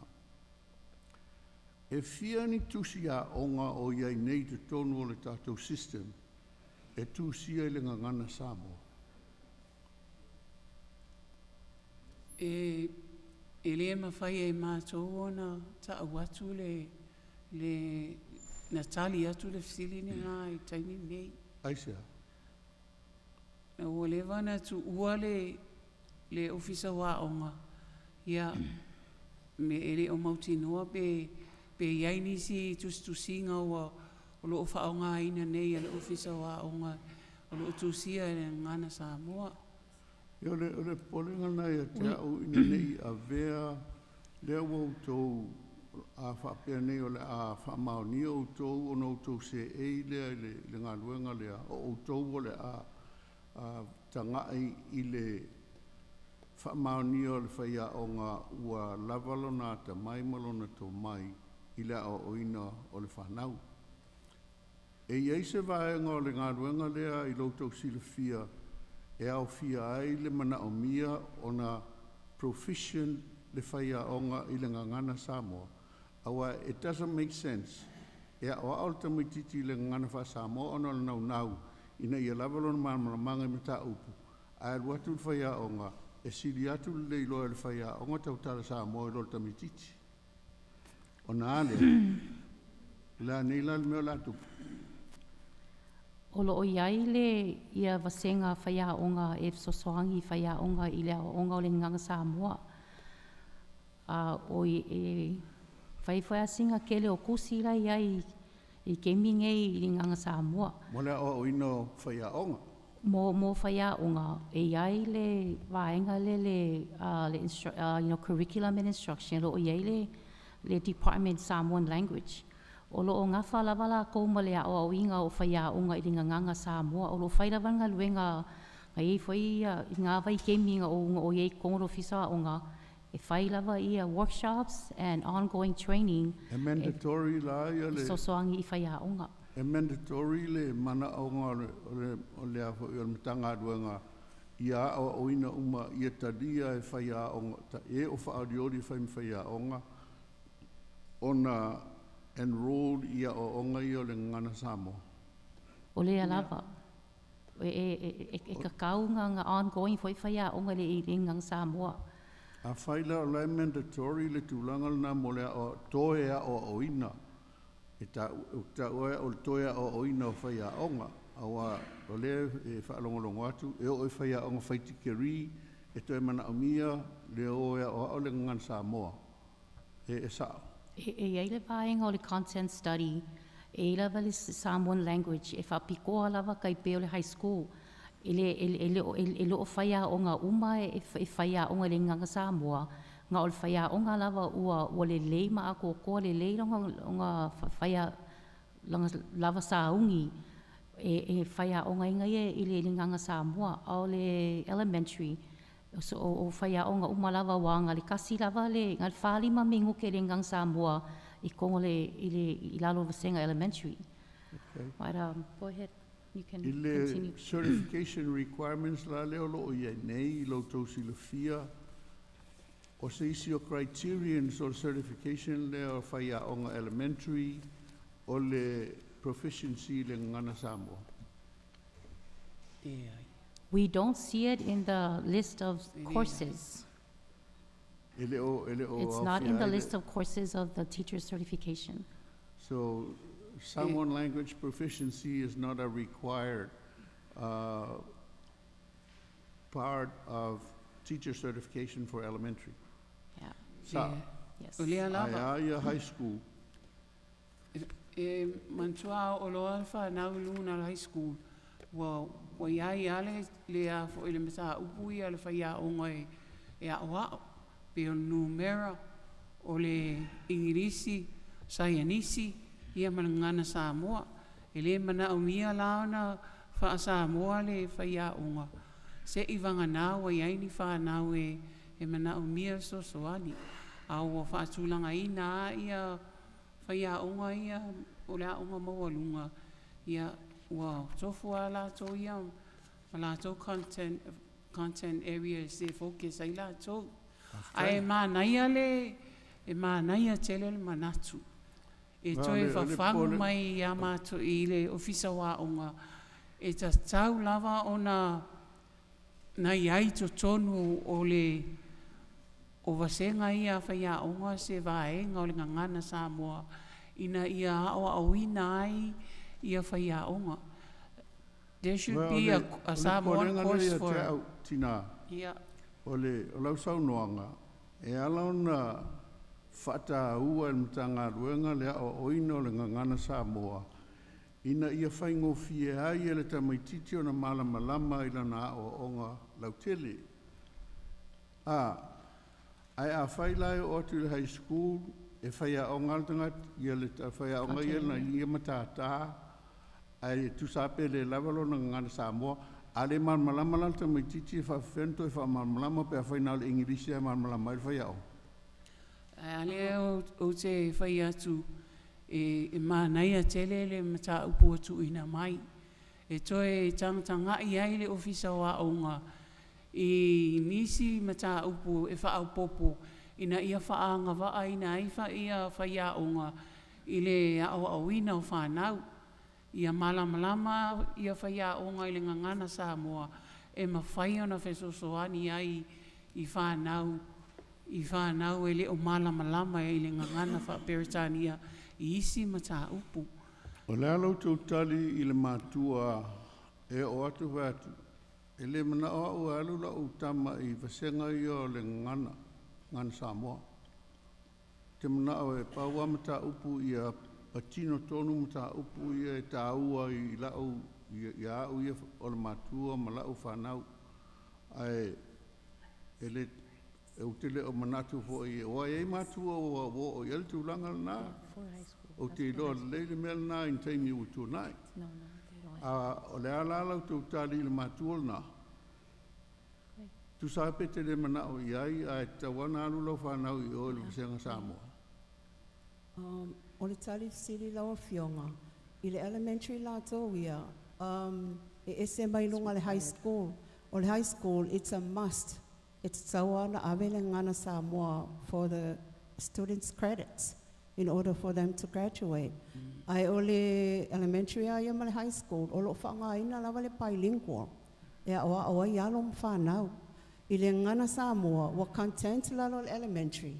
E fia ni tusi aoga o i ai nei i totonu o le tatou system e tusia i le gagana Samoa? E e lē mafai e matou ona taʻu atu le le na tali atu le fesili lena i taimi nei. Aisea? Ua leva ona tuua le le Ofisa o Aoga, ia me e le o mautinoa pe pe i ai nisi tusitusiga ua o lo o faaaogaina nei e le Ofisa o Aoga o lo o tusia i le Gagana Samoa. Ia o le o le popolega lena ia te au ina ne i avea lea ua outou a faapea nei o le a faamaonia outou ona outou seei lea i le i le galuega lea, o outou o le a tagai i le faamaonia o le faiaoga ua lava lona atamai ma lona tomai i le aoaoina o le fanau. E i ai se vaega o le galuega lea i lo outou silafia e aofia ai le manaomia ona proficient le faiaoga i le gagana Samoa, aua it doesn't make sense e aoao le tamaitiiti i le gagana faa-Samoa ona o le naunau ina ia lava lona malamalamaga i mataupu, ae alu atu le faiaoga e sili atu le iloa e le faiaoga tautala Samoa i lo le tamaitiiti. Ona a lea? O le a nei la le mea o le a tupu? O loo i ai le ia vasega faiaoga e fesoasoani i faiaoga i le aoaoga o le Gagana Samoa. A o i e fai foi lava sina tele o tusi la e i ai i taimi nei i le Gagana Samoa. Mo le aoaoina o faiaoga. Mo mo faiaoga e i ai le vaega lea le le curriculum and instruction o lo o i ai le le Department Samoan Language. O lo o nafa lava latou ma le aoaoina o faiaoga i le Gagana Samoa. O lo o fai lava le galuega na i ai foi i na vaitaimi na ou na ou i ai i totonu o le Ofisa o Aoga, e fai lava ia workshops and ongoing training E mandatory la ia e le fesoasoani i faiaoga. E mandatory le manaoga o le o le o le a foi o le Matagaluega ia aoaoina uma ia talia e faiaoga e o faaolioli e fai ma faiaoga ona enroll i aoaoga ia o le Gagana Samoa. O lea lava e e e e tatau ona ongoing foi faiaoga i le Gagana Samoa. Afai la o la e mandatory le tulaga lena mo le toe aoaoina. E ta'u ai o le toe a'oa'oina o faiaoga auā o lea e faalogologo atu e oo i faiaoga fai-tikeri e toe manaomia le o e a'oa'o le gagana Samoa e sa'o. E iai le vaega o le content study e i lava le Samoan language e faapitoa lava tai pei o le high school. E le e le e loo faiaoga uma e faiaoga i le gagana Samoa na o le faiaoga lava ua lelei ma atoatoa lelei lona faia lona lava sauni e faiaogaina ia i le gagana Samoa. A o le elementary so o faiaoga uma lava ua na le tasi lava le na le 45 minute le gagana Samoa i totonu le i le i lalo o vasega elementary. Okay. But go ahead. You can I le continue. Certification requirements la lea o loo iai nei i lo outou silafia o se isi o criterions o le certification lea o faiaoga elementary o le proficiency i le gagana Samoa? We don't see it in the list of courses. E le o It's not in aofia the ai le- list of courses of the teacher certification. So Samoan language proficiency is not a required part of teacher certification for elementary. Yeah. Sa, Yes. O lea lava. Ae a ia high school? E manatua o loa le fanau i luga o le high school, ua iai a le a fo'i le mataupu ia le faiaoga e a'oa'o, pe o le numera, o le Igilisi, Saianisi, ia ma le gagana Samoa. E lē manaomia la ona faasamoa le faiaoga, se'i vaganā ua iai ni fanau e manaomia fesoasoani. A ua faatulagaina a ia faiaoga ia o le aoga maualuga, ia ua tofu a latou ia ma latou content areas e focus ai latou. Ae manaia le e manaia tele le manatu e Ma toe o le fafagu mai ia matou i le ofisa o aoga e tatau lava ona na iai totonu o le o vasega ia a faiaoga se vaega o le gagana Samoa ina ia aoaoina ai ia faiaoga. There should Well, be a o le Samoan popolega lea course ia for te au, tinā. O le o lau saunoaga, e ala ona faataua e le Matagaluega le aoaoina o le gagana Samoa, ina ia faigofie ai e le tamaititi ona malamalama i lana aoaoga lautele. Ae afai la e oo atu i le high school, e faiaoga le tagata, ia le faiaoga ia na ia matatā, ae tusa pe le lava lona gagana Samoa, a le malamalama la le tamaititi e faafefea ona toe faamalamalama pe afai na o le Igilisi e malamalama ai le faiaoga? Ae a lea ou te fai atu e manaia tele le mataupu ua tuuina mai. E toe tagatagai ai le ofisa o aoga i nisi mataupu e faaopoopo ina ia faaagavaaina ai ia faiaoga i le aoaoina o fanau. Ia malamalama ia faiaoga i le gagana Samoa e mafai ona fesoasoani ai i fanau e le o malamalama i le gagana faaperetania i isi mataupu. O le ala outou tali i le matua e oo atu fai atu, e le manao au e alu lau tama i vasega ia o le gagana Samoa. Te manao e pau a mataupu ia patino tonu mataupu ia e tāua i lau ia au ia o le matua ma lau fanau. Ae e le e ou te le o manatu foi o ai ai matua ua oo i ai le tulaga lena. Ou te iloa lelei le mea lena i le taimi ua tuanai. No, they don't. A o le ala la outou tali i le matua lena. Tusa pe te le manao i ai, ae tatau ona alu lau fanau i o i le vasega Samoa. O le tali fesili lau afioga, i le elementary latou ia, e ese mai luga le high school. O le high school, it's a must. E tatau ona ave le gagana Samoa for the students' credits in order for them to graduate. Ae o le elementary a ia ma le high school, o loo faaaogaina lava le bilingual e aoao ai alo ma fanau. I le gagana Samoa, ua content lalo le elementary,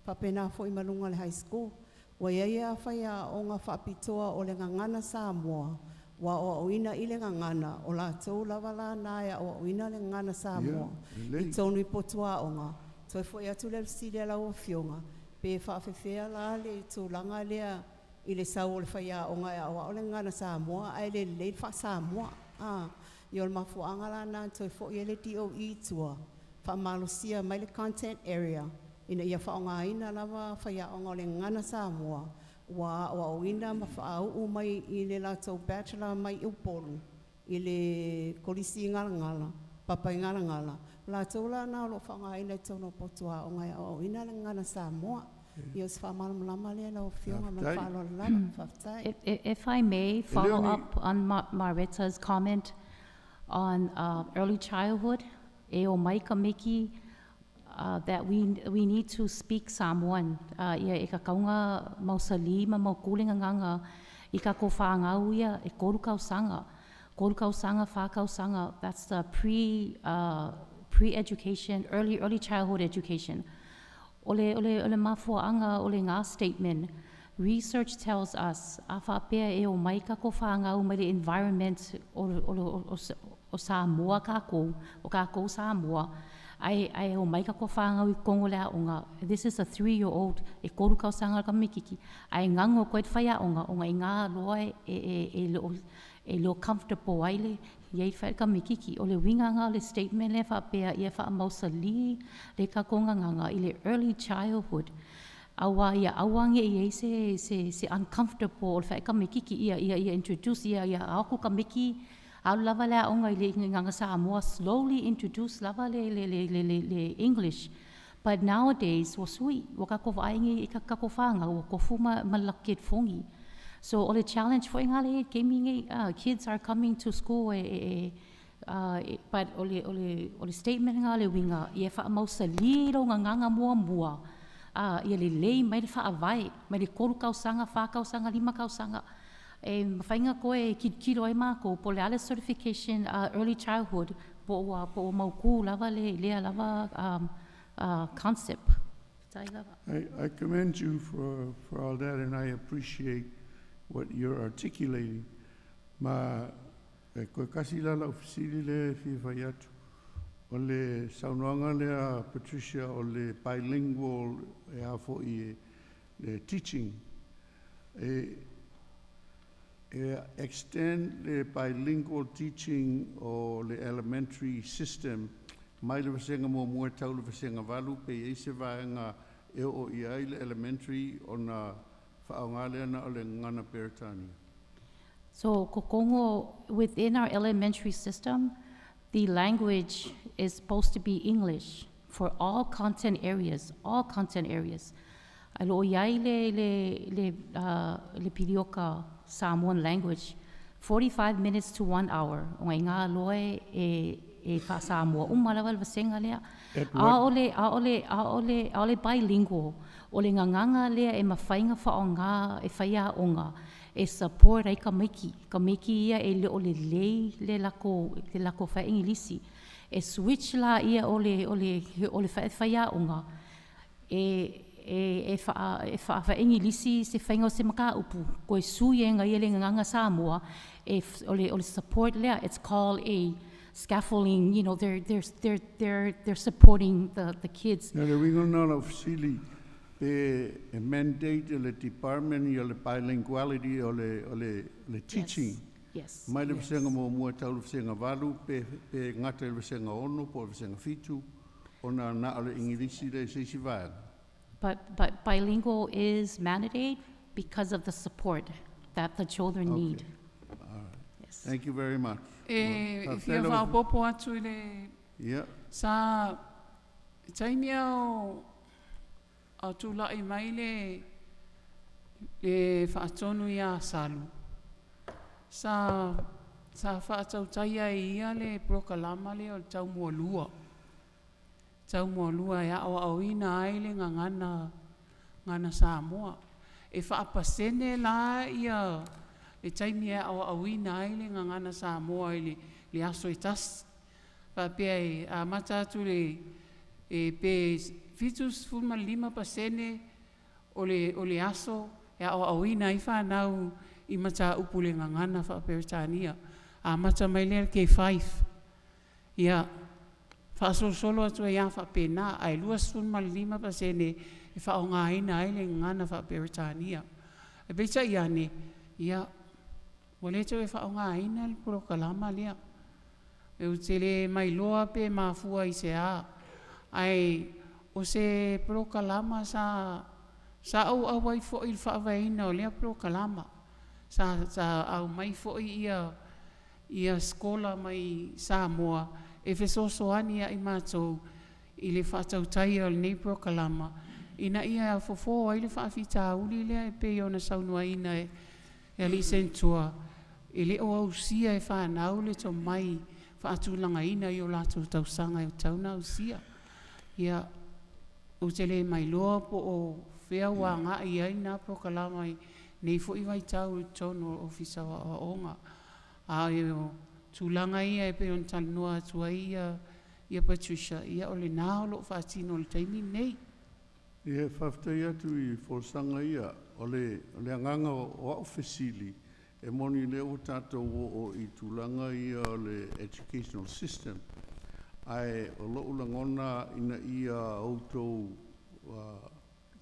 faapena foi ma luga le high school. Ua iai a faiaoga faapitoa o le gagana Samoa ua aoaoina i le gagana o latou lava lana e aoaoina le gagana Samoa Ia, i tonu i potuaoga. Toe foi atu le fesili a lau Afioga, pe faafefea la le tulaga lea i le sau o le faiaoga e aoao le gagana Samoa ae le lelei le faa-Samoa. Ah, ia o le mafuaaga la na toe foi ai le DOE i tua, faamalosia mai le content area ina ia faaaogaina lava faiaoga o le gagana Samoa ua aoaoina ma faauu mai i le latou bachelor mai Upolu i le kolisi galagala, papa i galagala, latou la na o lo o faaaogaina i totonu o potuaoga e aoaoina le gagana Samoa. Ia o se faamalamalama lea lau Afioga ma le faaaloalo lava. Faafetai. If I may follow up on Mareta's comment on early childhood, e o mai ka miki that we need to speak Samoan. Ia e ka kaunga mausali ma maukule nganga i ka ko whāngau ia e koru kausanga. Koru kausanga, whā kausanga, that's the pre-education, early childhood education. Ole mafuaanga, ole ngā statement, research tells us, a whapea e o mai ka ko whāngau mai le environment o Samoa kākou, o kākou Samoa, ai o mai ka ko whāngau i kongo lea onga. This is a 3-year-old, e koru kausanga ka mikiki, ai ngango koe te whaia onga, onga i ngā loa e lo comfortable ai le, iei whae ka mikiki. O le winga ngā le statement le whapea, ia wha mausali le ka konga nganga i le early childhood. Awa ia awange i se uncomfortable o le whae ka mikiki, ia introduce, ia aoku ka miki, au lava le aonga i le nganga Samoa, slowly introduce lava le English. But nowadays, wa sui, wa ka ko vaingi i ka ko whanga, wa ko fuma malakit fongi. So all the challenge for ngale gaming, kids are coming to school, but ole statement ngale winga, ia wha mausali ro nganga mua mua, ia le lei mai le wha avai, mai le koru kausanga, wha kausanga, lima kausanga. E mawhainga koe kiro e mākou, po le ale certification early childhood, po ua mauku lava le lea lava concept. I commend you for all that, and I appreciate what you're articulating. Ma e koe kasi lala ofisili le fia atu. O le saunoaga lea, Patricia, o le bilingual e a foi le teaching. E extend le bilingual teaching o le elementary system mai le vasenga mua tau le vasenga valu pe i se vaenga e o i ai le elementary o na whaonga lea na o le ngana Peretania. So kokongo, within our elementary system, the language is supposed to be English for all content areas, all content areas. Ai lo iai le pirioka Samoan language, 45 minutes to 1 hour. O ngai ngā loe e wha Samoa. Uma lawa le vasenga lea. Aole bilingual. O le nganganga lea e mawhainga whaonga, e whaia onga. E support ai ka miki. Ka miki ia e le o le lei le lako whae Ingilisi. E switch la ia o le whaia onga. E wha Ingilisi se whainga o se maka upu. Koe sui e ngai ele nganga Samoa. E o le support lea, it's called a scaffolding, you know, they're supporting the kids. Now, the wingo na ofisili pe mandate le department o le bilinguality o le teaching. Yes. Mai le vasenga mua tau le vasenga valu pe ngata le vasenga ono po le vasenga fitu o na o le Ingilisi le seisi vaega. But bilingual is mandated because of the support that the children need. All right. Yes. Thank you very much. E fia whaopopo atu i le sa taimia o tūlai mai le whaatonu ia Salu. Sa whaatautaia e ia le prokalama le o le tau mualua. Tau mualua e ao aoina ai le ngangana ngana Samoa. E whaapasene la ia le taimi e ao aoina ai le ngangana Samoa i le aso e tasi. Whaapea e a mata atu le e pe 75% o le aso e aoaoina ai fanau i mataupu i le gagana faa-Peretania. Amata mai lea i le K5, ia faasolosolo atu ai lava faapena, ae 25% e faaaogaina ai le gagana faa-Peretania. Ae peitai ane, ia, ua le toe faaaogaina le polokalama lea. Ou te le mailoa pe mafua i se a, ae o se polokalama sa ou auai foi i le faavaeina o lea polokalama. Sa aumai foi ia skola mai Samoa e fesoasoani ia i matou i le faatautaia o lenei polokalama ina ia fofo ai le faafitauli lea e pei ona saunoaina e le Alii Senatoa, e le o ausia e fanau le tomai faatulagaina i o latou tausaga e tatau ona ausia. Ia, ou te le mailoa po o fea ua agai i ai lena polokalama i lenei foi vaitau i totonu o le Ofisa o Aoaoga. A o tulaga ia e pei ona talanoa atu ai Patricia, ia o lena o lo o faatino i le taimi lenei. Ia, faafetai atu i folasaga ia. O le agaga o au fesili, e moni o lea ua tatou oo i tulaga ia o le educational system, ae o lou lagona ina ia outou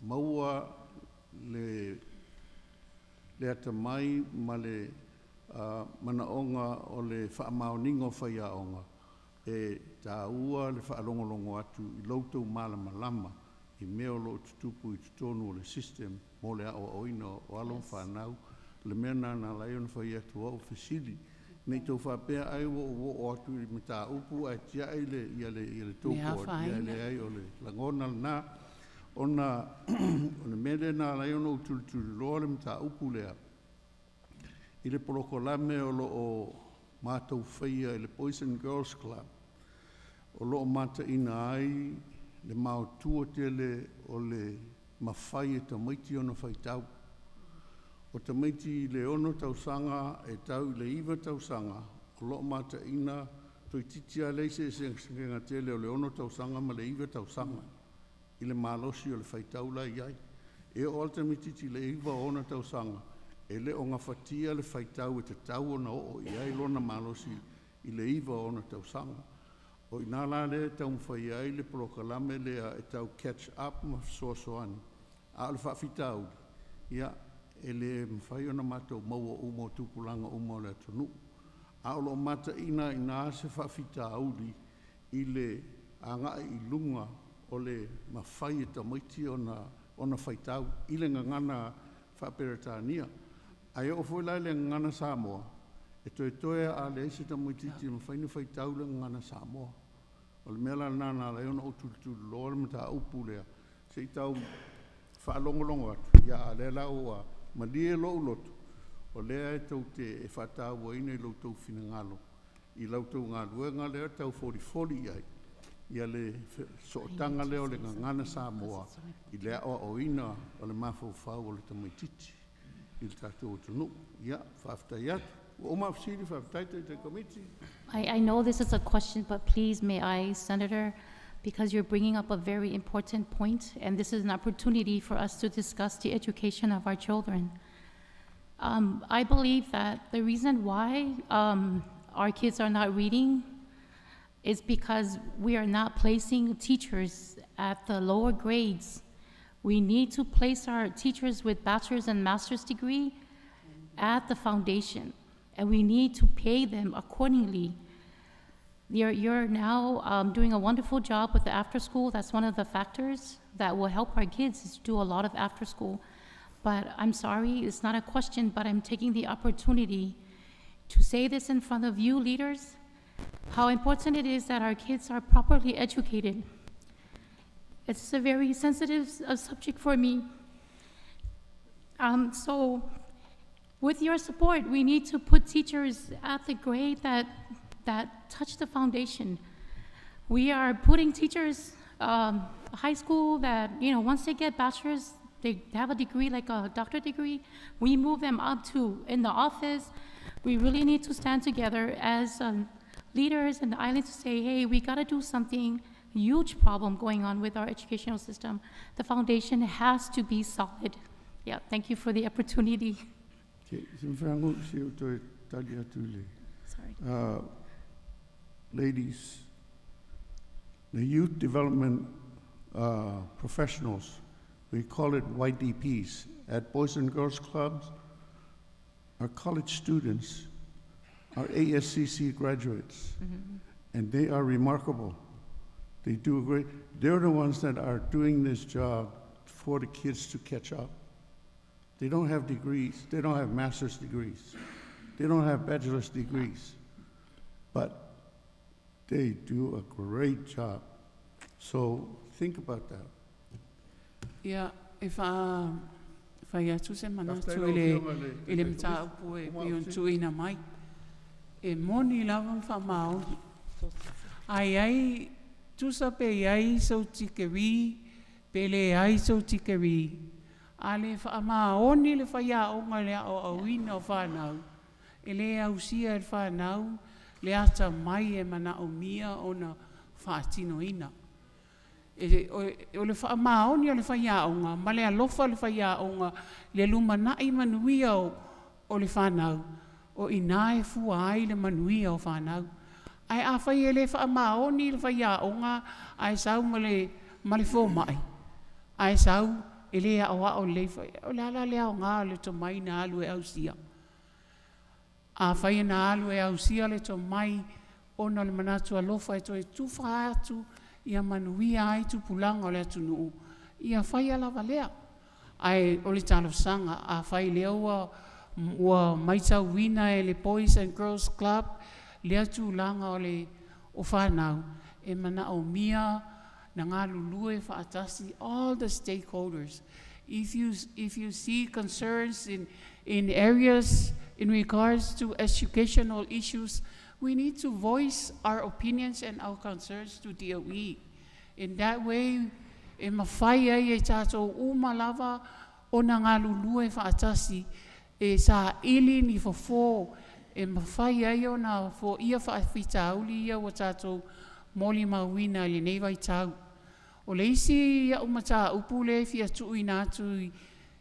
maua le atamai ma le manaoga o le faamaoniga o faiaoga, e taua le faalogologo atu i lo outou malamalama i mea o lo o tutupu i totonu o le system mo le aoaoina o alo ma fanau. O le mea lena na ala ai ona fai atu o au fesili, ne i tou faapea ai ua ou oo atu i mataupu ae tiai le tou board, ia leai, o le lagona lena. Ona o le mea lea na ala ai ona ou tulituliloa le mataupu lea i le polokalame o lo o matou faia i le Boys and Girls Club, o lo o mataina ai le maotua tele o le mafai e tamaiti ona faitau. O tamaiti i le 6 tausaga e tau i le 9 tausaga o lo o mataina, toeitiiti lava leai se eseesega tele o le 6 tausaga ma le 9 tausaga i le malosi o le faitau la e i ai. E oo lava le tamaitiiti i le 9 o ona tausaga, e le o gafatia le faitau e tatau ona oo i ai lona malosi i le 9 o ona tausaga. O i ina la lea e taumafai ai le polokalame lea e tau catch up ma fesoasoani, a o le faafitauli, ia, e le mafai ona matou maua uma o tupulaga uma o le atunuu. A o lo o mataina ai i ina se faafitauli i le agai i luga o le mafai e tamaiti ona faitau i le gagana faa-Peretania. Ae oo foi la i le gagana Samoa, e toetoe lava a leai se tamaitiiti e mafai ona faitau le gagana Samoa. O le mea la lena na ala ai ona ou tulituliloa le mataupu lea, se i tau faalogologo atu, a o lea la ua malie lou loto, o lea tou te faatauaina i lo outou finagalo i la outou galuega lea e tau folifoli i ai le sootaga lea o le gagana Samoa i le aoaoina o le mafaufau o le tamaitiiti i le tatou atunuu. Ia, faafetai atu. Ua uma au fesili, faafetai Taitai Komiti. I know this is a question, but please may I, Senator, because you're bringing up a very important point, and this is an opportunity for us to discuss the education of our children. I believe that the reason why our kids are not reading is because we are not placing teachers at the lower grades. We need to place our teachers with bachelor's and master's degree at the foundation, and we need to pay them accordingly. You're now doing a wonderful job with the after school. That's one of the factors that will help our kids, is to do a lot of after school. But I'm sorry, it's not a question, but I'm taking the opportunity to say this in front of you leaders, how important it is that our kids are properly educated. It's a very sensitive subject for me. So with your support, we need to put teachers at the grade that touch the foundation. We are putting teachers, high school that, once they get bachelor's, they have a degree, like a doctorate degree, we move them up to in the office. We really need to stand together as leaders in the island to say, hey, we got to do something. Huge problem going on with our educational system. The foundation has to be solid. Yeah, thank you for the opportunity. Sorry. Ladies, the youth development professionals, we call it YDPs, at Boys and Girls Clubs, are college students, are ASCC graduates, and they are remarkable. They do a great, they're the ones that are doing this job for the kids to catch up. They don't have degrees, they don't have master's degrees, they don't have bachelor's degrees, but they do a great job. So think about that. Ia, e fai atu se manatu i le mataupu e pei ona tuuina mai. E moni lava ma faamaoni. Ai ai, tusa pe i ai sou tikeri, pe leai sou tikeri, a le faamaoni le faiaoga i le aoaoina o fanau, e le ausia e le fanau le atamai e manaomia ona faatinoina. E, o le faamaoni o le faiaoga ma le alofa o le faiaoga le lumanai manuia o le fanau, o i ina e fua ai le manuia o fanau. Ae afai e le faamaoni le faiaoga ae sau ma le fomai, ae sau e le aoao lelei, o le a la le aoga o le tomai na alu e ausia? Afai na alu e ausia le tomai ona o le manatu alofa e toe tufa atu ia manuia ai tupulaga o le atunuu, ia faia lava lea. Ae o le talosaga, afai lea ua matauina e le Boys and Girls Club lea tulaga o le o fanau, e manaomia na galulue faatasi all the stakeholders. If you see concerns in areas in regards to educational issues, we need to voice our opinions and our concerns to DOE. In that way, e mafai ai e tatou uma lava ona galulue faatasi e saili ni fofo e mafai ai ona foia faafitauli ia ua tatou molimauina i lenei vaitau. O le isi au mataupu lea e fia tuuina atu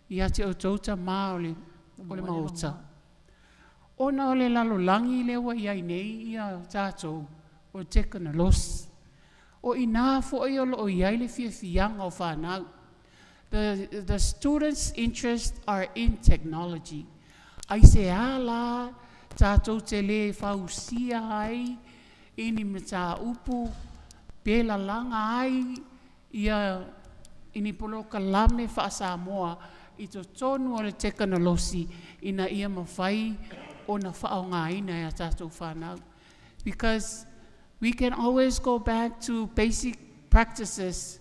ia te outou tamā o le Maota, ona o le lalolagi lea ua i ai nei ia tatou o tekonolosi. O i ina foi o lo o i ai le fiafiaga o fanau. The students' interest are in technology. Aisea la tatou te le fausia ai i ni mataupu pe lalaga ai ia i ni polokalame faa-Samoa i totonu o le tekonolosi ina ia mafai ona faaaogaina e a tatou fanau. Because we can always go back to basic practices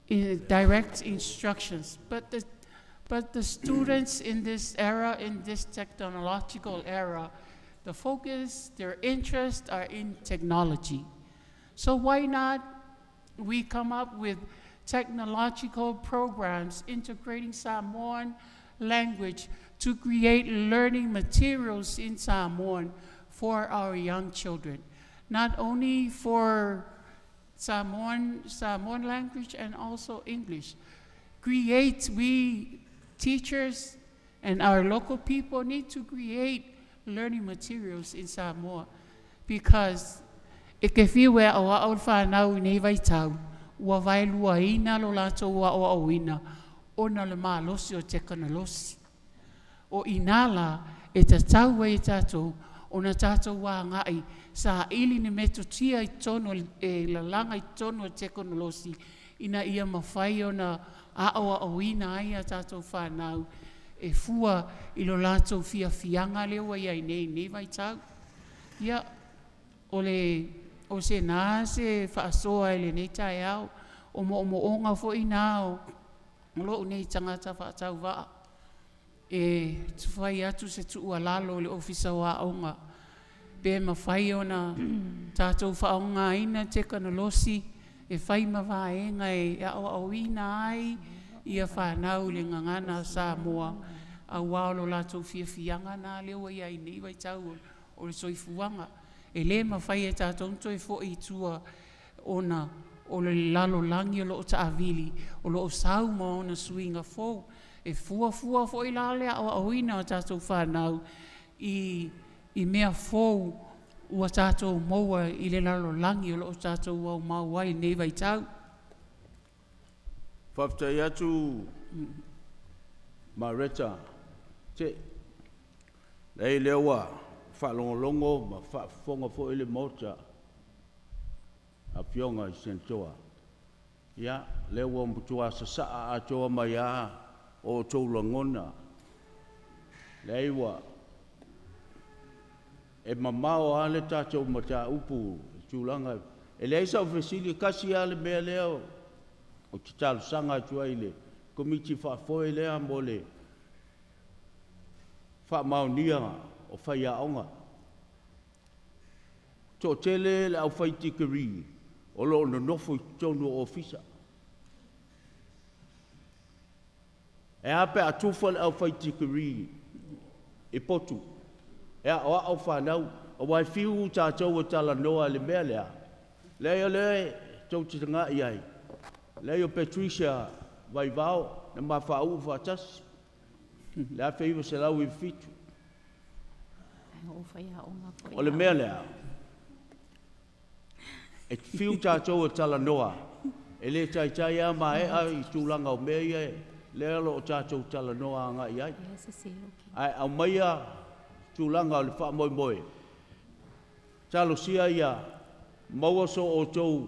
in direct instructions, but the students in this era, in this technological era, the focus, their interest are in technology. So why not we come up with technological programs integrating Samoan language to create learning materials in Samoan for our young children, not only for Samoan language and also English. Create, we teachers and our local people need to create learning materials in Samoa because e ke fiu e a'oa'o le fanau i nei vaitau ua vaeluaina lo latou a'oa'oina ona le malosi o tekonolosi. O inā la e tatau ai e tatou ona tatou agai saili ni metotia i totonu e lalaga i totonu o tekonolosi ina ia mafai ona a'oa'oina ai a tatou fanau e fua i lo latou fiafiaga lea ua i ai nei nei vaitau. Ia, o le o se na se faasoa i lenei taeao o moomooga foi na o lou nei tagata faatauvaa e fai atu se tuualalo i le Ofisa o Aoga pe mafai ona tatou faaaogaina tekonolosi e fai ma vaega e aoaoina ai ia fanau i le gagana Samoa auā o lo latou fiafiaga na lea ua i ai nei vaitau o le soifuaga. E lē mafai e tatou ona toe fo'i i tua ona o le lalolagi o lo o taavili o lo o sau ma ona suiga fou. E fuafua foi la le aoaoina o tatou fanau i mea fou ua tatou maua i le lalolagi o lo o tatou aumau ai i lenei vaitau. Faafetai atu Mareta Tetee. Leai lea ua faalogologo ma faafofoga foi le Maota, Afioga i Senatoa, ia, lea ua matua sasaa atoa mai lava outou lagona. Leai ua e mamao lava le tatou mataupu i tulaga. E leai sau fesili, e tasi lava le mea lea ou te talosaga atu ai i le Komiti Faafoe lea mo le faamaonia o faiaoga. E toatele le aufai tikeri o lo o nonofo i totonu o ofisa. E a pe a tufa le aufai tikeri i potu e aoao fanau, aua e fiu tatou e talanoa i le mea lea, leai o lea tou te tagai i ai, leai o Patricia Vaivao na ma faauu faatasi i le 1997. O le mea lea, e fiu tatou e talanoa, e le taitai lava maea i tulaga o mea ia lea o lo o tatou talanoa agai i ai. Ae aumaia tulaga o le faamoemoe, talosia ia maua so outou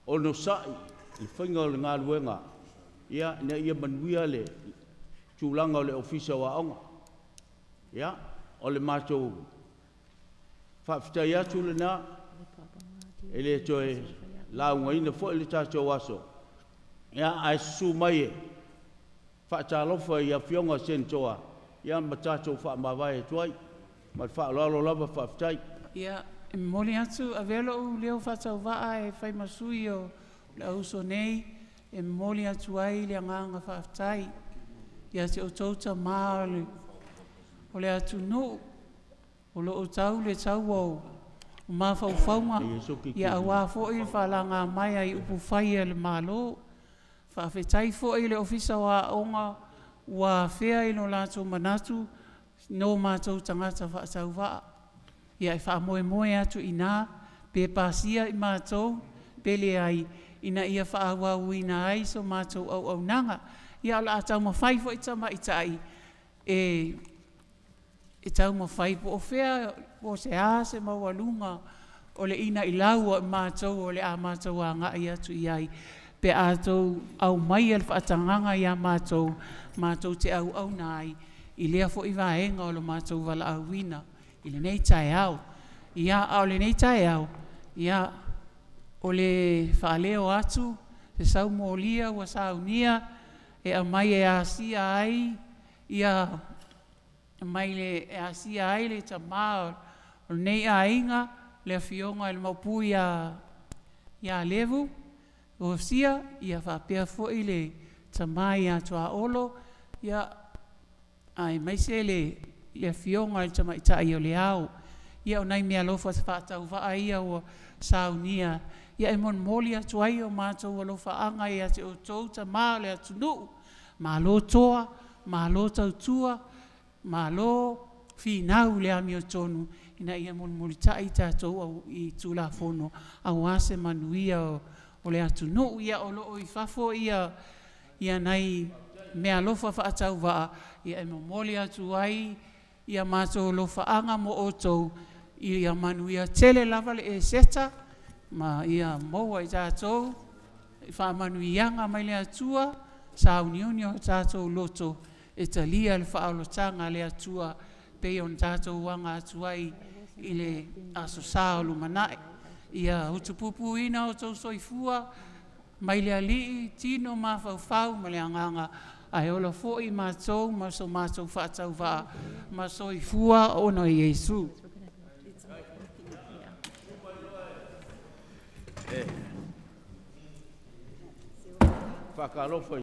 onosai i le faiga o le galuega, ia, ina ia manuia le tulaga o le Ofisa o Aoga. Ia, o le matou faafetai atu lena, e le toe laugaina foi le tatou aso, ia, ae susu mai e faatalofa i Afioga i Senatoa, ia ma tatou faamavae atu ai. Ma le faaaloalo lava faafetai. Ia, e momoli atu, avea lou leo faatauvaa e fai ma sui o le auuso nei, e momoli atu ai le agaga faafetai ia te outou tama o le atunuu o lo o tau le taua o mafaufauga ia aua foi le faalagamaea mai i upufai a le Malo. Faafetai foi i le Ofisa o Aoga ua afea i lo latou manatu no matou tagata faatauvaa. Ia e faamoemoe atu i ina pe pasia i matou pe leai ina ia faaauauina ai so matou auaunaga. Ia o le a taumafai foi tamaitai e taumafai po o fea po o se a se maualuga o le inailau o i matou o le a matou agai atu i ai pe a outou aumaia le faatagaga ia matou, matou te auauna ai i lea foi vaega o le matou valaauina i lenei taeao. Ia, a o lenei taeao, ia, o le faaleo atu se saumolia ua saunia e aumai e asia ai asia ai le tama o lenei aiga, le afioga i le Maopu ia Levu Rusia, ia faapea foi le tama ia Tuaolo, ia, aemaise le afioga i le tamaitai o Leao. Ia o nai meaalofa faatauvaa ia ua saunia e molimoli atu ai o matou alofaaga ia te outou tama o le atunuu, malo toa, malo tautua, malo finau i le amiotonu ina ia mulimulitai tatou i Tulafono aua se manuia o le atunuu. Ia, o lo o i fafo nai meaalofa faatauvaa e momoli atu ai a matou alofaaga mo outou, ia manuia tele lava le Eseta ma ia maua e tatou faamanuiaga mai le Atua, sauniuni o tatou loto e talia le faaolataga a le Atua pei ona tatou aga atu ai i le Aso Sa o lumanai. Ia utupupuina outou soifua mai le Alii, tino ma mafaufau ma le agaga, ae ola foi matou ma so matou faatauvaa ma soifua ona o Iesu. Faatalofa